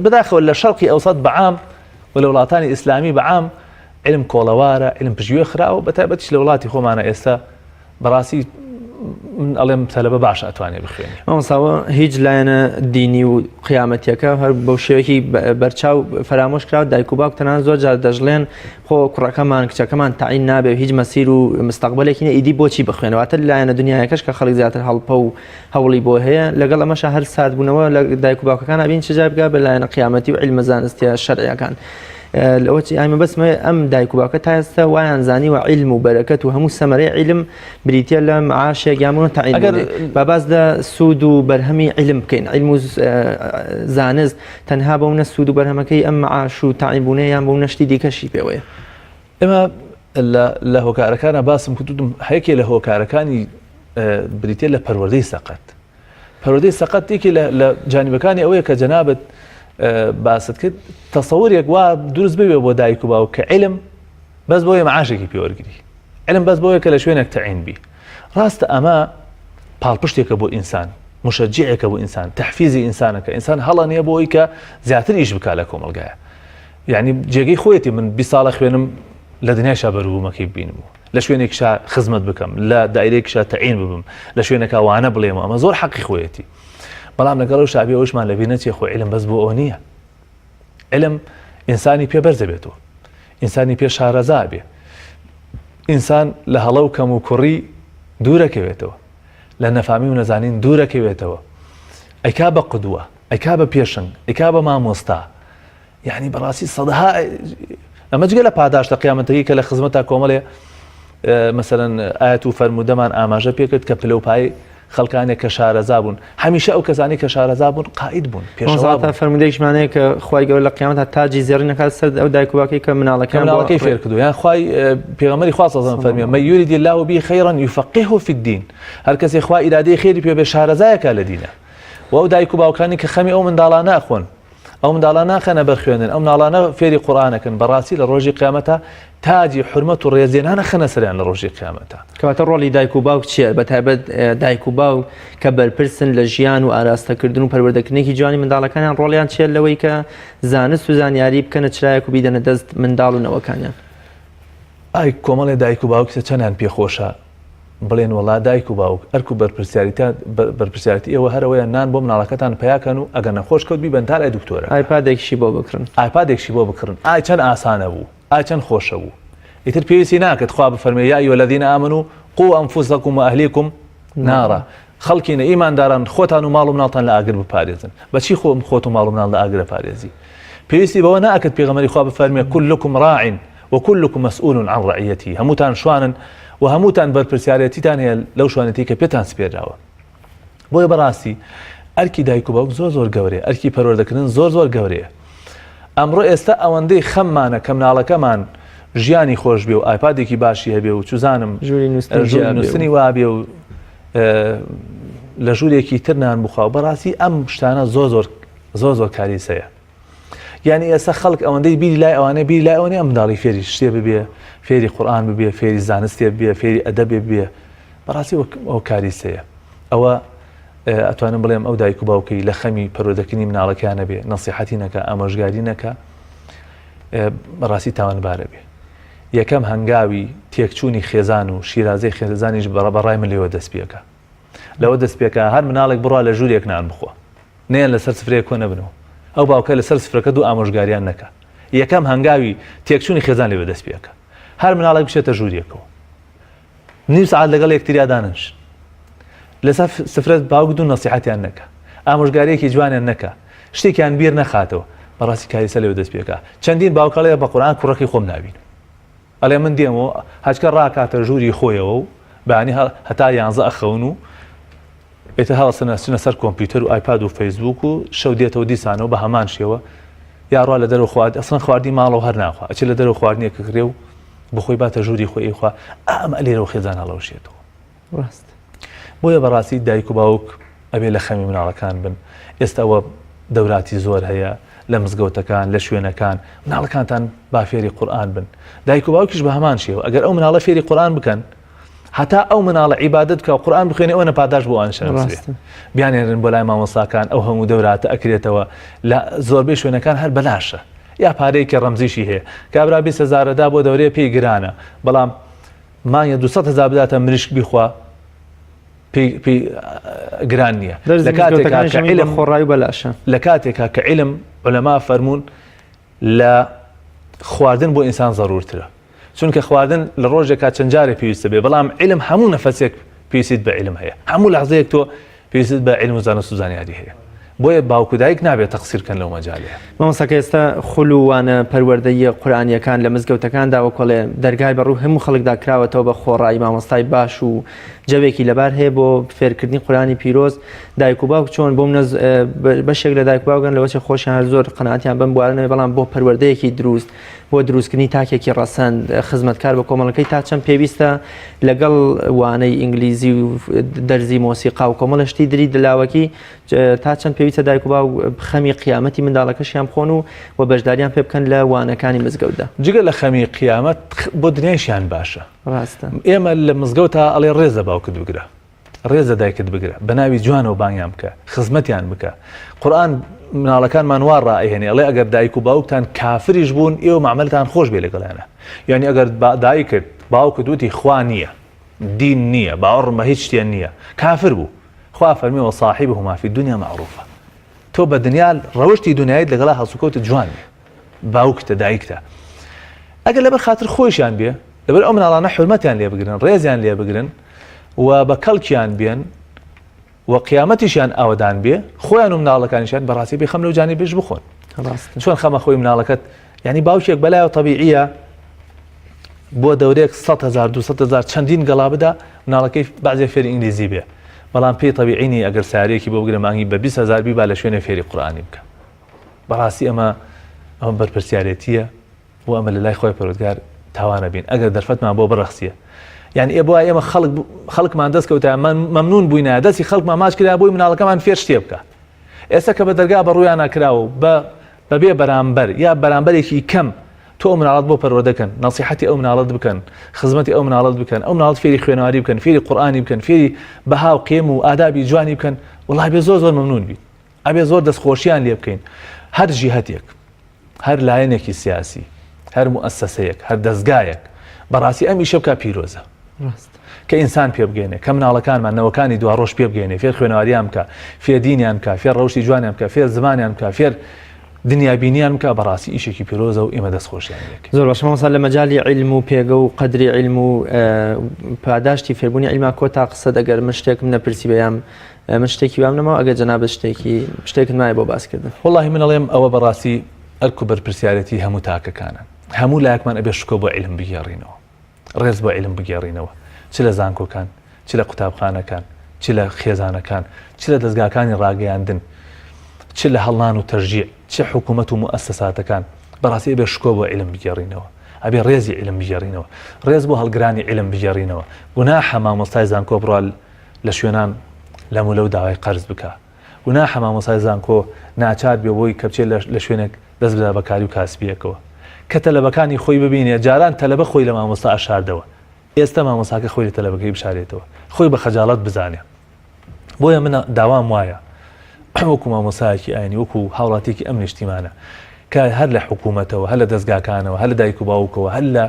بەداخەوە لە شەرقی ئەوسەد بەعام و لە وڵاتانی ئیسلامی بەعام علم کۆڵەوارە علم پشگوێ خراوە بە تایبەتیش لە وڵاتی خۆمانە ئێستا بەڕاستی من ئەڵێم تەلەبە باش ئەتوانێ بخوێنێ. مامۆستا ئەوە هیچ لایەنە دینی و قیامەتیەکە هەر بەو شێوەیەکی بەرچاو فەرامۆش کراوە دایک و باوک تەنان زۆر جار دەژڵێن خۆ کوڕەکەمان کچەکەمان تەعین نابێ و هیچ مەسیر و مستەقبلێکی نیە ئیدی بۆچی بخوێنێ واتە لایەنە دنیایەکەش کە خەڵک زیاتر هەڵپە و هەوڵی بۆ هەیە لەگەڵ ئەمەشا هەر ساردبوونەوە لە دایک و باوکەکان ئەبین چ جار بگا بە لایەنە قیامەتی و عیلمە زانستیە شەرعیەکان. لەوە چی ئای مەبەستمە ئەم دایک و باوکە تا ئێستا وایان زانیوە عیلم و بەرەکەت و هەموو سەمەرەی عیلم بریتە لە معاشێک یان بۆ تەعین ئەگەر با باس لە سوود و بەرهەمی عیلم بکەین عیلم و زانست تەنها بەو نە سوود و بەرهەمەکەی ئەم معاش و تەعین بوونە یان بەو نەشتی دیکەشی پێوەیە. ئێمە لە هۆکارەکانە باسم کردم هەیەکێ لە هۆکارەکانی بریتە لە پەروەردەی سەقەت. پەروەردەی سەقەت یەکێ لە جانبەکانی ئەوەیە کە جەنابت باست کرد تەسەورێک وا دروست ببێ بۆ دایک و باوک کە علم بەس بۆیە معاشێکی پێوەرگری علم بەس بۆیە کە لە شوێنێک تەعین بی ڕاستە ئەمە پاڵپشتێکە بۆ ئینسان مشەجعێکە بۆ ئینسان تەحفیزی ئینسانەکە ئینسان هەڵە نییە بۆ ئەوی کە زیاتر ئیش بکا لە کۆمەلگایە یعنی جێگەی خۆیەتی من 20 ساڵە خوێنم لە دنیای شا بەروبوومەکەی ببینم و لە شوێنێکیشا خزمەت بکەم لە دایرەیەکیشا تەعین ببم لە شوێنێکا وانە بڵێم ئەمە زۆر حەقی خۆیەتی بەڵام لەگەڵ ئەو شابی ئەوشمان لەبیر نەچێ خۆ علم بەس بۆ ئەوە نییە علم ئینسانی پێ بەرز دەبێتەوە ئینسانی پێ شارەزا بێ ئینسان لە هەڵە و کەم و کوڕی دوورەکەوێتەوە لە نەفامی و نەزانین دوورەکەوێتەوە ئەیکا بە قدوە ئەیکا بە پێشنگ ئەیکا بە مامۆستا یعنی بەڕاستی سەدەها ئەمە جگە لە پاداشتە قیامەتەکەی کە لە خزمەتا کۆمەڵێ مەسەرەن ئاەت و فەرموودەمان ئاماژە پێکرد کە پلە و پای خەڵکانێک کە شارەزا بوون هەمیشە ئەو کەسانی کە شارەزا بوون قائید بوون پێشەوا فەرموودەیەکیشمان هەیە کە خوای گەورە لە قیامەتدا تاجی زێڕین ئەکات سەر ئەو دایک و باوکەی کە مناڵەکەیان مناڵەکەی فێر کردو یان خوای پێغەمبەری خوا صلی الله علیه و فەرمی من یرید الله به خیرا یفقهه فی الدین هەر کەسێ خوا ئیرادەی خێری پێ بێ شارەزایەکە لە دینە و ئەو دایک و باوکانی کە خەمی ئەو منداڵانە ئەخۆن ئەو منداڵە ناخەنە بەر خوێندن ئەو مناڵانە فێری قورئانەکەن بەڕاستی لە ڕۆژی قیامەتا تاجی حورمەت و ڕێزلێنان ئەخەنە سەریان لە ڕۆژی قیامەتا. کەواتە ڕۆڵی دایک و باوک چییە بە تایبەت دایک و باوک کە بەرپرسن لە ژیان و ئاراستەکردن و پەروەردەکردنێکی جوانی منداڵەکانیان ڕۆڵیان چییە لەوەی کە زانست و زانیاری بکەنە چرایەک و بیدەنە دەست منداڵ و نەوەکانیان؟ ئای کۆمەڵێ دایک و باوک چەندیان پێخۆشە بڵێن وەڵا دایک و باوک ئەرک و بەرپرسیاریتان بەرپرسیارەتی ئێوە هەر ئەوەیە نان بۆ مناڵەکەتان پەیا کەن و ئەگەر نەخۆش کەوت بیبەن تا لای دکتۆرەکە. ئایپادێکیشی بۆ بکڕن. ئایپادێکشی بۆ بکڕن. ئای چەند ئاسانە بوو. ئای چەند خۆشە بوو. ئیتر پێویستی ناکرد خوا بفەرمێ یا ایها الذین آمنوا قوا انفسکم واهلیکم نارا. خەڵکینە ئیمانداران خۆتان و ماڵ و مناڵتان لە ئاگر بپارێزن. بەچی خۆم خۆت و ماڵ و مناڵ لە ئاگر ئەپارێزی؟ پێویستی بەوە ناکرد پێغەمبەری خوا بفەرمێ کلکم راع وکلکم مسئول عن رعیته، هەمووتان شوانن و هەمووتان بەرپرسیارێتیتان هەیە لەو شوانێتی کە پێتان سپێراوە. بۆیە بەڕاستی ئەرکی دایک و باوک زۆر زۆر گەورەیە، ئەرکی پەروەردەکردن زۆر زۆر گەورەیە. ئەمڕۆ ئێستا ئەوەندەی خەممانە کە مناڵەکەمان ژیانی خۆش بێ و ئایپادێکی باشی هەبێ و چوزانم ژووری نووسنی وابێ و لە ژوورێکی تر نان بخوا بەڕاستی ئەم شتانە زۆر زۆر زۆر زۆر کاریسەیە. یعنی ئێستا خەڵک ئەوەندەی بیری لای ئەوانەیە بیری لای ئەوە نییە منداڵی فێری شتێ ببێ فێری قورئان ببێ فێری زانستێ ببێ فێری ئەدەبێ ببێ بەڕاستی ئەو کاریسەیە ئەوە ئەتوانم بڵێم ئەو دایک و باوکەی لە خەمی پەروەردەکردنی مناڵەکەیان نەبێ نەسیحەتی نەکا ئامۆژگاری نەکا بەڕاستی تاوانبارە بێ یەکەم هەنگاوی تێکچوونی خێزان و شیرازەی خێزانیش بەڕای من لێوە دەست پێکە لەوە دەست پێکە هەر مناڵێک بڕوا لە ژوورێک نان بخوا نەیان لەسەر سفرەیەک کۆ نەبنەوە ئەو باوکە لەسەر سفرەکە دوو ئامۆژگاریان نەکا یەکەم هەنگاوی تێکچوونی خێزان لێوە دەست پێکە هەر مناڵێک بچێتە ژوورێکەوە نیو سەعات لەگەڵ یەکتریا دانەنشن لەسەر سفرەت باوک دوو نەسیحەتیان نەکا ئامۆژگاریەکی جوانیان نەکا شتێکیان بیر نەخاتەوە بەڕاستی کاریسە لەوێ دەست پێکا چەندین باوک ئەڵێ بە قورئان کوڕەکەی خۆم نابینم ئەڵێ من دێمەوە هەچکە ڕاکاتە ژووری خۆیەوە و بەیانی هەتا یانزە ئەخەون و ئیتر هەڵەسن ئەچنە سەر کۆمپیوتەر و ئایپاد و فەیسبوک و شەو دێتەوە دیسانەوە بە هەمان شێوە یا ڕوا لە دەرەوە خوارد ئەسڵەن خواردنی ماڵەوە هەر ناخوا ئەچێ لە دەرەوە خواردنێک کڕێ و بخۆی باتە ژووری خۆی ئەیخوا ئەمە لێرەوە خێزان هەڵەوشێتەوە ڕاست بۆیە بەڕاستی دایک و باوک ئەبێ لە خەمی مناڵەکان بن ئێستا ئەوە دەوراتی زۆر هەیە لە مزگەوتەکان لە شوێنەکان مناڵەکانتان با فێری قورئان بن دایک و باوکیش بە هەمان شێوە ئەگەر ئەو مناڵە فێری قورئان بکەن هەتا ئەو مناڵە عیبادەت بکا و قورئان بخوێنێ ئەوەنە پاداشت بۆ ئەوان شەرمسرێ بیانێرن بۆ لای مامۆستاکان ئەو هەموو دەوراتە ئەکرێتەوە لە زۆربەی شوێنەکان هەر بەلاشە یا پارەیەکی ڕەمزیشی هەیە کابرا 20 هەزارەدا بۆ دەورەیە پێی گرانە بەڵام مانگە 200 هەزار بداتە مریشک بیخوا پێی پێی گران نییە لە کاتێکا کە عیلم خۆڕای بەلاشە لە کاتێکا کە عیلم علەما فەرموون لە خواردن بۆ ئینسان زەرورترە چونکە خواردن لە ڕۆژێکا چەند جارێ پێویستە بێ بەڵام عیلم هەموو نەفەسێک پێویستیت بە عیلم هەیە هەموو لەحزەیەک تۆ پێویستت بە عیلم و زانست و زانیاری هەیە بۆیە باوک و دایک نابێت تەقسیر کەن لەو مەجالەیە. مامۆستا کە ئێستا خول و وانە پەروەردەییە قورئانییەکان لە مزگەوتەکاندا وەکۆڵێ دەرگای بە ڕووی هەموو خەڵکدا کراوەتەوە بە خۆڕایی مامۆستای باش و جەوێکی لەبار هەیە بۆ فێرکردنی قورئانی پیرۆز دایک و باوک چۆن بۆم نەز بەشێک لە دایک باوکان لەوەچە خۆشیان هەر زۆر قەناعەتیان بەم بوارە نەبێ بەڵام بۆ پەروەردەیەکی دروست بۆ دروستکردنی تاکێکی ڕەسەن خزمەتکار بە کۆمەڵەکەی تا چەند پێویستە لەگەڵ وانەی ئینگلیزی و دەرزی مۆسیقا و کۆمەڵە شتی دری دلاوەکی تا چەند پێویستە دایک و باوک خەمی قیامەتی منداڵەکەشیان بخۆن و و بەشداریان پێ بکەن لە وانەکانی مزگەوتدا. جگە لە خەمی قیامەت بۆ دنیایشیان باشە. ڕاستە. ئێمە لە مزگەوتا ئەڵێ ڕێز لە باوکت بگرە. ڕێز لە دایکت بگرە، بە ناوی جوانەوە بانگیان بکە، خزمەتیان بکە. قورئان مناڵەکانمان وا ڕائەهێنێ ئەڵێ ئەگەر دایک و باوکتان کافریش بوون ئێوە مەعمەلتان خۆش بێ لەگەڵیانە. یانی ئەگەر دایکت باوکت وتی خوا نییە، دین نییە، باوەڕم بە هیچ شتێ نییە، کافر بوو. خوا فەرمی وصاحبهما فی الدنیا معروفا. تۆ بە دنیا ڕەوشتی دنیایت لەگەڵا هەڵسوکەوتت جوان بێ. باوکتە دایکتە. ئەگەر لەبەر خاتر خۆیشیان بێ لەبەر ئەو مناڵانە حورمەتیان لێ بگرن ڕێزیان لێ بگرن و بە کەڵکیان بێن و قیامەتیشیان ئاوەدان بێ خۆیان و مناڵەکانیشیان بەڕاستی بێ خەم لەو جانی بێش بخۆن چۆن خەمە خۆی مناڵەکەت یعنی باوکێک بەلایەوە تەبیعیە بۆ دەورێک 100 هزار 200 هزار چەندین گەڵا بدا مناڵەکەی بەعزێ فێری ئینگلیزی بێ بەڵام پێی تەبیعی نیە ئەگەر سارێکی بۆ بگرە مانگی بە 20 هزار بیبا لە شوێنێ فێری قورئانی بکە بەڕاستی ئەمە ئەمە بەرپرسیارێتیە و ئەمە لە لای خوای پەروەردگار تاوانە بین ئەگەر دەرفەتمان بۆ بڕەخسیە یعنی ئێ بۆ ئێمە خەڵک خەڵکمان دەست کەوتە مەمنون بووینە دەستی خەڵکمان ماچ کرا بۆی مناڵەکەمان فێر شتێ بکە ئێستا کە بە دەرگا بە ڕوویانە کراوە و بە بەبێ بەرامبەر یا بەرامبەرێکی کەم تۆ ئەو مناڵت بۆ پەروەردەکەن نەسیحەتی ئەو مناڵت بکەن خزمەتی ئەو مناڵت بکەن ئەو مناڵت فێری خوێنەواری بکەن فێری قورئانی بکەن فێری بەها و قێم و ئادابی جوانی بکەن وڵای بێ زۆر زۆر مەمنون بیت ئەبێ زۆر دەستخۆشیان لێ بکەین هەر جیهەتێک هەر لایەنێکی سیاسی هەر موئەسەسەیەک هەر دەزگایەک بەڕاستی ئەم ئیشە بکا پیرۆزە کە ئینسان پێ بگەێنێ کە مناڵەکانمان نەوەکانی دوا ڕۆژ پێ بگەێنێ فێر خوێنەواریان بکە فێر دینیان بکە فێر ڕەوشی جوانیان بکە فێر زمانیان بکە فێر دنیابینیان بکە بەڕاستی ئیشێکی پیرۆزە و ئێمە دەستخۆشیان لێ زۆر باشە مامۆستا لە مەجالی عیلم و پێگە و قەدری عیلم و پاداشتی فێربوونی عیلما کۆتا قسە دەگەر من شتێکم نەپرسی بەیام من شتێکی وام نەماوە ئەگەر جەنابت شتێکی شتێکت مایە بۆ باسکردن. وەڵاهی من ئەڵێم ئەوە بەڕاستی ئەرک و بەرپرسیارێتی هەموو تاکەکانە هەموو لایەکمان ئەبێ شکۆ بۆ عیلم بگێڕینەوە ڕێز بۆ عیلم بگێڕینەوە چ لە زانکۆکان چ لە قوتابخانەکان چ لە خێزانەکان چ لە دەزگاکانی ڕاگەیاندن چ لە هەڵنان و تەشجیع چ حکوومەت و موئەسەساتەکان بەڕاستی ئەبێ شکۆ بۆ عیلم بگێڕینەوە ئەبێ ڕێزی عیلم بگێڕینەوە ڕێز بۆ هەڵگرانی عیلم بگێڕینەوە گوناحە مامۆستای زانکۆ بڕوا لە شوێنان لەم و لەو داوای قەرز بکا. گوناحە مامۆستای زانکۆ ناچار بێ بۆی کە بچێ لە شوێنێک دەست بدا بە کاری و کاسبیەکەوە کە تەلەبەکانی خۆی ببینێ جاران تەلەبە خۆی لە مامۆستا ئەشاردەوە ئێستا مامۆستاکە خۆی لە تەلەبەکەی بشارێتەوە خۆی بە خەجاڵەت بزانێ بۆیە من داوام وایە وەکو مامۆسایەکی ئاینی وەکو هاوڵاتیکی ئەم نیشتیمانە کە هەر لە حکوومەتەوە هەر لە دەستگاکانەوە هەر لە دایک و باوکەوە هەر لە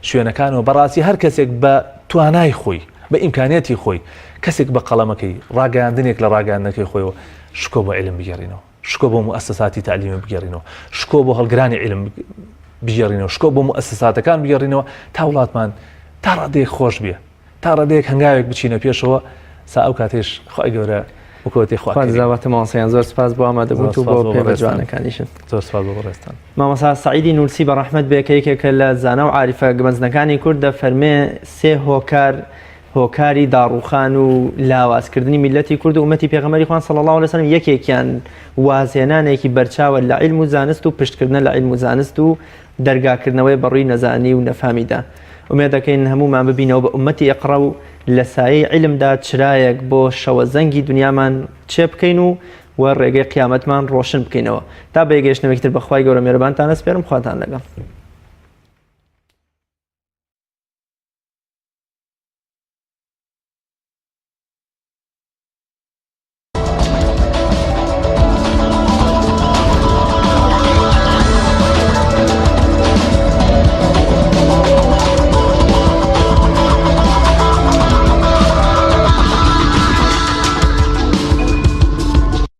شوێنەکانەوە بەڕاستی هەر کەسێک بە توانای خۆی بە ئیمکانیەتی خۆی کەسێک بە قەڵەمەکەی ڕاگەیاندنێک لە ڕاگەیاندنەکەی خۆیەوە شکۆ بۆ علم بگەڕینەوە شکۆ بۆ موئەسەساتی تەعلیمی بگێڕینەوە، شکۆ بۆ هەڵگرانی عیلم بگێڕینەوە، شکۆ بۆ موئەسەساتەکان بگێڕینەوە تا وڵاتمان تا ڕادەیەک خۆش بێ، تا ڕادەیەک هەنگاوێک بچینە پێشەوە، سا ئەو کاتەیش خوای گەورە بکەوێتێ خوا خوات زاواتە مامۆستایان زۆر سپاس بۆ ئامادەبوونت و بۆ پێ جوانەکانیشت. زۆر سپاس بۆ بەڕێزتان. مامۆستا سەعیدی نوورسی بە ڕەحمەت بێ کە یەکێکە لە زانا و عاریفە مەزنەکانی کورد دەفەرمێ سێ هۆکار هۆکاری داڕوخان و لاوازکردنی میللەتی کورد و ئومەتی پێغەمبەری خوان صلی اللە علیە وسلم یەکێکیان وازهێنانێکی بەرچاوە لە عیلم و زانست و پشتکردنە لە عیلم و زانست و دەرگاکردنەوەی بەڕووی نەزانی و نەفامیدا ئومێد دەکەین هەموومان ببینەوە بە ئومەتی ئیقرا و لە سایەی عیلمدا چرایەک بۆ شەوەزەنگی دنیامان چێ بکەین و و ڕێگەی قیامەتمان ڕۆشن بکەینەوە تا بەیەگەیشتنەوەیەکی تر بەخوای گەورە مێرەبانتان ئەسپێرم خواتان لەگەڵ.